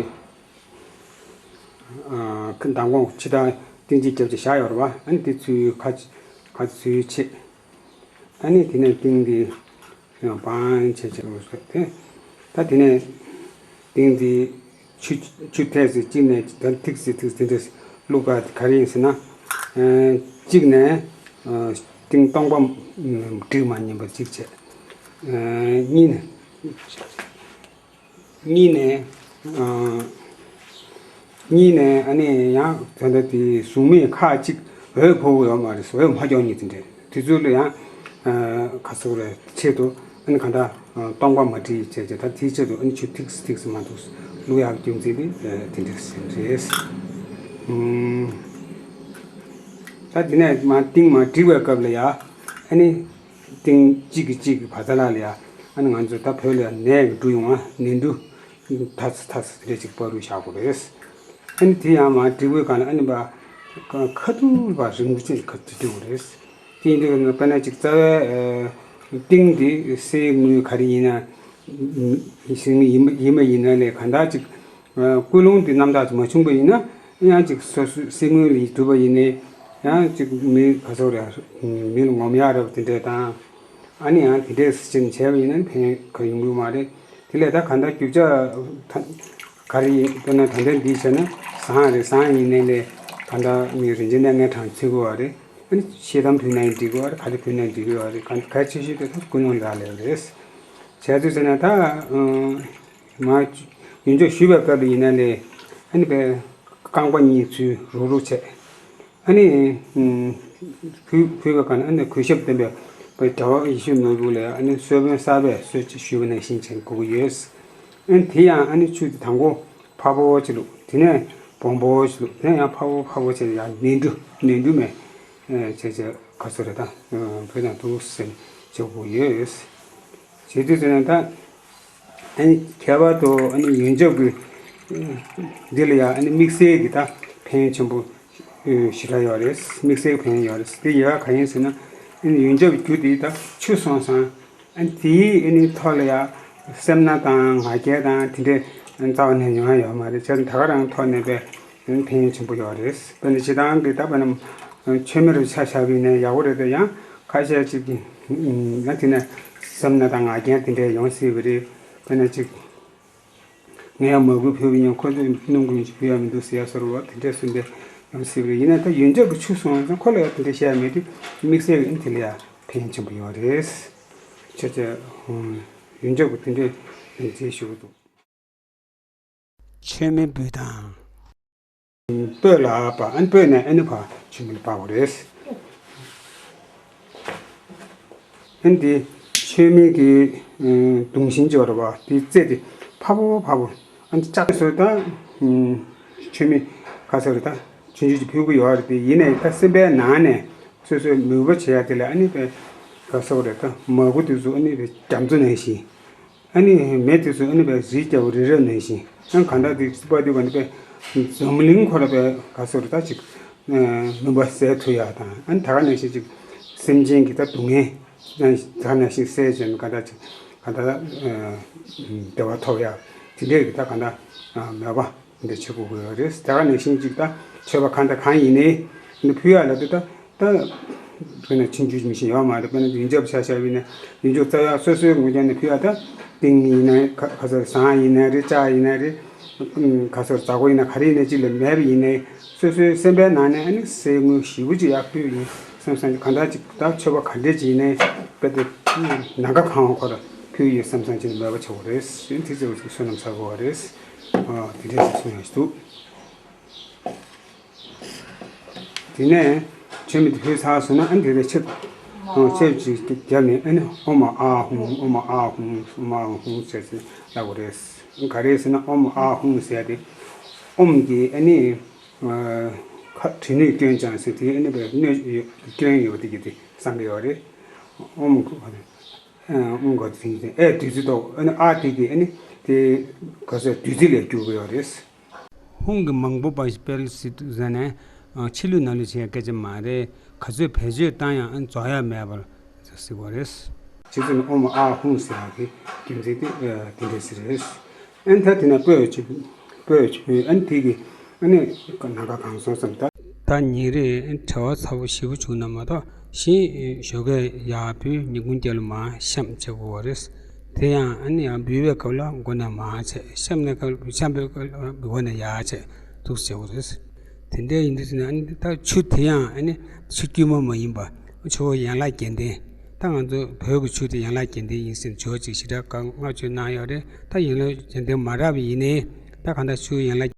མདང་དགོང་ཕྱི་དྲོ་ཏིང་ཅིག་བརྒྱབ་ཅིག་བཞག་ཡོད་རེད་པ། ཨ་ནི་དེ་ཚུར་ཁ་ཁ་ཚུར་ཕྱེ། ཨ་ནི་དེ་ནས་ཏིང་དེ་བང་བྱས་བྱས་འོ་སོ་དེ། ད་དེ་ནས་ཏིང་དེ་ཆུ་ཆུ་ཐིགས་སེ་གཅིག་ནས་ད་ཐིགས་སེ་ཐིགས་སེ་འདྲ་བླུགས་པ་དེ་ག་རེ་ཡིན་ཟེར་ན། གཅིག་ནས་ཏིང་སྟོང་པ་འགྲིག་མ་ཉན་པ་གཅིག་བྱས། གཉིས་ནས། གཉིས་ནས། གཉིས་ནས་ཨ་ནི་ཡང་ད་ལྟ་དེ་གཟུགས་མེད་ཁག་ཅིག་འོད་ཕོག་གི་ཡོད་མ་རེད། འོད་མ་རྒྱག་མཁན་དེ་འདྲས་དེ་ཚོ་ལ་ཡང་ག་ཚོད་རེད་ཆེད་དུ་ཨ་ནི་ག་འདྲ་སྟོང་པ་མ་བྲིས་བྱས་བྱས་ད་དེའི་ཆེད་དུ་ཨ་ནི་ཆུ་ཐིགས་སེ་ཐིགས་སེ་མ་འདུག་བླུག་ཡག་རྒྱུ་མཚན་དེ་དེ་འདྲས་རེད། ད་དེ་ནས་མ་ཏིང་མ་བསྒྲིགས་པའི་སྐབས་ལ་ཡ་ཨ་ནི། ཏིང་གཅིག་གིས་གཅིག་གི་བར་ཐག་ལ་ལ་ཡ་ཨ་ནི་ང་ཚོ་ད་བོད་ལ་ཡ་ནས་འབྲུ་ཡོང་ང་ནས་འབྲུ་ཐ་ཚི་ཐ་ཚི་དེ་འདྲ་ཅིག་པ་རུ་བཞག་དགོས་རེད། ཨ་ནི་དེ་ཡང་མ་འབྲི་བའི་སྒང་ལ་ཨ་ནི་པ་ཁ་ཐུག་པ་རིང་པོ་ཅིག་ཁ་ཐུག་དགོས་རེད། དེ་ཡིན་དུས་དཔེར་ན་ཅིག་རྩ་བའི་ཏིང་འདི་གསེར་དངུལ་ག་རེ་ཡིན་ན་ཡིན་ཡིན་པ་ཡིན་ན་ལས་གང་ལྟར་ཅིག་ཀུན་སློང་དེ་རྣམ་དག་ཅིག་མ་བྱུང་པ་ཡིན་ན་ཡང་ཅིག་སོ་སོའི་སེམས་ངོས་ལ་གྲུབ་པ་ཡིན་ནའི་ཡང་ཅིག་མི་ག་ཚོད་རེད་མི་ལ་ངོམ་ཡག་རབ་དེ་འདྲས་དང་ཨ་ནི་ཡང་དེ་འདྲས་སེ་བྱས་པ་ཡིན་ན་ཕན་ག་ཡོང་གི་མ་རེད། དེ་ལས་ད་ག་འདྲ་རྒྱུ་ཆ་ག་རེ་ཡིན་དཔེར་ན་ད་ལྟ་འདི་བྱས་ན་ཟངས་རེད། ཟངས་ཡིན་ནའི་ལས་ག་འདྲ་མི་རིན་ཆེན་གནས་ངན་གྲངས་ཚུད་དགོས་པ་རེད། ཨ་ནི་ཤེལ་དམ་ཕུལ་ན་ཡང་འགྲིག་གི་རེད། ག་རེ་ཕུལ་ན་འགྲིག་གི་རེད། ག་གལ་ཆེ་ཤོས་དེ་ད་ཀུན་སློང་རག་ལས་རེད། བྱས་ཚུལ་ཟེར་ན་ད། མ། ཡོན་ཆབ་ཞུས་པའི་སྐབས་ལ་ཡིན་ན་ལས། ཨ་ནི་པའི། རྐང་པ་གཉིས་ཚུར་རུག་རུག་བྱས། ཨ་ནི། གུས་གུས་པའི་སྒང་ནས་ཨ་ནི་གུས་ཞབས་ལྡན་པའི་པའི་གྲྭ་པ་ཡེ་ཤེས་ནོར་བུ་ལ་ཨ་ནི་གསོལ་དཔོན་གསར་པས་གསོལ་ཇ་ཞུས་པ་ནང་བཞིན་བྱས་དགོས་ཀྱི་ཡོད། ཨ་ནི་དེ་ཡང་ཨ་ནི་ཆུ་དེ་དང་པོ་ཕ་བོ་ཅིག་བླུགས། དེ་ནས་སྦོམ་པོ་ཅིག་བླུགས། དེ་ནས་ཡང་ཕ་བོ་ཕ་བོ་བྱས་ཡང་ནས་འབྲུ་ནས་འབྲུ་མེ། བྱས་བྱས་ག་ཚོད་རེད་ད། བོད་ནང་དུ་ཟེར་བྱེད་དགོས་ཀྱི་ཡོད། བྱེད་དུས་ཙམ་ན་ད། ཨ་ནི་ཁྱད་པར་དུ་ཨ་ནི་ཡོན་ཆབ་ཀྱི་འདི་ལ་ཡང་ཨ་ནི་དམིགས་བསལ་གྱི་ད་ཕན་ཆེན་པོ་ཞེ་དྲག་ཡོད་རེད། དམིགས་བསལ་གྱི་ཕན་ཡོད་རེད། དེ་ཡོད་ག་ཡིན་ཟེར་ན་ཨ་ནི་ཡོན་ཆབ་ཀྱི་རྒྱུ་དེ་ད་ཆུ་སོང་ཙང་ཨ་ནི་དེའི་ཨ་ནི་ཐོག་ལ་ཡང་སེར་སྣ་དང་ང་རྒྱལ་དང་དེ་འདྲའི་རྩ་བ་ནས་ཡོང་ཡ་ཡོད་མ་རེད། བྱས་ཙང་ད་ག་རང་ཐོག་ནས་པའི་ཕན་ཡོན་ཆེན་པོ་ཡོད་རེད། དཔེར་ན་སྤྱིར་བཏང་གི་ད་དཔེར་ན་མཆོད་མེ་རུ་ཆ་བཞག་པ་ཡིན་ན་ཡག་པོ་རེད་དེ། ཡང་ཁ་ཤས་ཅིག་གིས་ང་དེ་ནས་སེར་སྣ་དང་ང་རྒྱལ་དེ་འདྲ་ཡོང་སྲིད་པ་རེད། དཔེར་ན་ཅིག་ངས་ཡང་མ་བུ་ཕུལ་བ་ཡིན་ཁོ་ཚོས་སྣུམ་ཀུན་ཅིག་ཕུལ་ཡ་མི་འདུག་ཟེར་ཡ་སོགས་པ་དེ་འདྲ་སུ་འདྲ་ཡོང་སྲིད་པ་རེད། ཡིན་ན་ད་ཡོན་ཆབ་ཀྱི་ཆུ་སོང་ཙང་ཁོ་ལ་ཡང་དེ་འདྲ་བཤད་ཡ་མེད་དུས་དམིགས་བསལ་གྱི་དེ་ལ་ཡང་ཕན་ཆེན་པོ་ཡོད་རེད། ཆ་ཆ་ཡོན་ཆབ་ཀྱི་དེ་འདྲའི་ཡོན་ཚད་ཞུ་གི་འདུག་མཆོད་མེ་འབུལ་སྟངས། སྤོས་ལ་སྦ། ཨ་ནི་སྤོས་ནས་ཨ་ནི་ཕར་མཆོད་མེ་ལ་སྦ་དགོས་རེད། ཨ་ནི་དེ་མཆོད་མེ་གི་གདུང་ཤིང་ཅིག་ཡོད་རེད་པ། དེའི་རྩེ་དེ་ཕ་བོ་ཕ་བོ་ཨ་ནི་ལྕགས་སོ་ད། མཆོད་མེ་ག་ཚོད་རེད་ད། ཆུང་ཆུང་ཅིག་ཕུལ་གི་ཡོད་རེད་དེ། ཡིན་ནའི་ད་སེམས་པའི་ནང་ནས་སོ་སོའི་མོས་པ་བྱེད་ཡ་དེ་ལ་ཨ་ནི་པའི་ག་ཚོད་རེད་ད། མ་བུ་དེ་ཚོ་ཨ་ནི་པའི་རྒྱ་མཚོ་ནང་བཞིན། ཨ་ནི་མེ་དེ་ཚོ་ཨ་ནི་པའི་རི་རྒྱལ་པོ་རི་རབ་ནང་བཞིན། ཨ་ནི་གང་ལྟར་དེ་སི་པ་དེ་བ་ནི་པའི་འཛམ་གླིང་ཁོ་ར་པའི་ག་སོ་རི་ད་ཅིག་ཨ་མུན་པ་སེལ་ཐུབ་ཡག་དང་། ཨ་ནི་ད་ག་ནང་བཞིན་ཅིག་སེམས་ཅན་གྱི་ད་སྡུག་བསྔལ་ད་ག་ནང་བཞིན་སེལ་བྱས་ནས་གང་ལྟར་ཅིག་གང་ལྟར་ཨ་བདེ་བ་ཐོབ་ཡག་དེ་འདྲའི་གི་ད་གང་ལྟར་ཨ་མོས་པ་འདི་བྱེད་དགོས་ཀྱི་ཡོད་རེད། ད་ག་ནང་བཞིན་ཅིག་ད་མཆོད་པ་གང་ལྟར་གང་ཡིན་ནའི་འདི་ཕུལ་ཡག་ལ་དེ་ད། ད་དཔེར་ན་ཆུང་ཆུང་མི་ཤེས་ཡོད་མ་རེད། དཔེར་ན་ཡོན་ཆབ་ཆ་བཞག་པ་ཡིན་ན་ཡོན་ཆབ་རྩ་ཡག་སོ་སོའི་ངོས་ཀྱང་ནས་ཕུལ་ཡག་ད་ཏིང་ཡིན་ན་ག་ག་ཚོད་ཟངས་ཡིན་ན་རེད། ལྕགས་ཡིན་ན་རེད། ཨུམ་ག་ཚོད་འཛག་སྒོ་ཡིན་ན་ག་རེ་ཡིན་ན་ཅི་ལ་མེད་པ་ཡིན་ནའི་སོ་སོའི་སེམས་པའི་ནང་ནས་ཨ་ནི་སེམས་དངུལ་ཞེ་པོ་ཅིག་ཡག་ཕུལ་ཡིན་བསམ་བསམ་གྱི་གང་ལྟར་ཅིག་ད་མཆོད་པ་ག་འདྲས་ཅིག་ཡིན་ནའི་དཔེ་དེ་ནམ་མཁའ་གང་བ་ཁོ་ར་ཕུལ་ཡོད་བསམ་བསམ་ཅིག་ནས་མོས་པ་བྱེད་དགོས་རེད། དེ་ཚོ་བསོད་ནམས་བསགས་དགོས་པ་རེད། ཨ་དེ་འདྲས་ཞིག་གསུང་ཡག་ཞིག་འདུག་དེ་ནས་ཆོས་མི་དེ་ཕུལ་ཚར་སོང་ན་ཨ་ནི་དེ་ལས་ཆབ་ཨ་ཆབ་ཅིག་བརྒྱབ་ནས་ཨ་ནི་ཨོཾ་ཨཱཿཧཱུྃ་ཨོཾ་ཨཱཿཧཱུྃ་ཨོཾ་ཨཱཿཧཱུྃ་ཟེར་ཏེ་ལབ་དགོས་རེད། ག་རེ་ཟེར་ན་ཨོཾ་ཨཱཿཧཱུྃ་ཟེར་ཏེ་ཨོཾ་གྱི་ཨ་ནི་ཁ་དྲི་སྣོད་སྐྱོན་བྱང་ཟེར་དེ་ཨ་ནི་བའི་སྣོད་སྐྱོན་ཡོད་པ་དེ་གི་དེ་བསམ་གི་ཡོད་རེད། ཨོཾ་ཨོཾ་ག་དེ་ཨེ་བདུད་རྩི་ཐོག་ཨ་ནི་ཨཱཿ་དེ་གི་ཨ་ནི་དེ་ག་ཟེར་བདུད་རྩི་ལས་གྱུར་གི་ཡོད་རེད། ཧཱུྃ་གི་མང་པོ་པ་ཞིག་སྤེལ་སྲིད་འདུག་ཟེར་ནས་ཕྱི་ལུས་ནང་ལུས་བྱེད་ཡ་སྐད་ཆ་མ་རེད། ག་ཚོད་བེད་སྤྱོད་བཏང་ཡང་ཨ་ནི་རྫོགས་ཡ་མེད་པར་ཟེར་གི་ཡོད་རེད། ཇི་ཙམ་ཨོཾ་ཨཱཿཧཱུྃ་ཟེར་ཡ་གི་རྒྱུ་མཚན་དེ་དེ་འདྲས་ཟེར་རེད། ཨ་ནི་ད་དེ་ན་སྤོས་ཆུ་སྤོས་ཆུ་ཨ་ནི་དེ་གི་ཨ་ནི་ནམ་མཁའ་གང་སོང་ཙམ་ད། ད་ཉིན་རེ་བྲེལ་བ་ཚ་པོ་ཞེ་པོ་བྱུང་ན་མ་གཏོགས་གཞན་ཞོགས་ཀས་ཡར་བུད་ཉིན་གུང་རྒྱབ་ལ་མར་བཤམས་བྱེད་དགོས་པ་རེད། དེ་ཡང་ཨ་ནི་ཡང་འབུད་པའི་སྐབས་ལ་མགོ་ནས་མར་བྱས། བཤམས་ནས་སྐབས་བཤམས་པའི་སྐབས་ལ་མགོ་ནས་ཡར་བྱས་འདུག་སེ་བྱེད་དགོས་རེད། དེ་འདྲ་ཡིན་དུས་ཙམ་ནས་ཨ་ནི་ད་ཆུ་དེ་ཡང་ཨ་ནི་ཆུ་དཀྱུས་མ་མ་ཡིན་པ་ཆུ་བོ་ཡན་ལག་བརྒྱད་ལྡན། ད་ང་ཚོ་བོད་ཀྱི་ཆུ་དེ་ཡན་ལག་བརྒྱད་ལྡན་ཡིན་ཟེར་ནས་ཇོ་བོ་རྗེས་ཞེ་དྲག་བཀའ་བསྔགས་བརྗོད་གནང་ཡོད་རེད། ད་ཡན་ལག་བརྒྱད་ལྡན་མ་རག་པ་ཡིན་ནའི་ད་གང་ལྟར་ཆུ་ཡན་ལག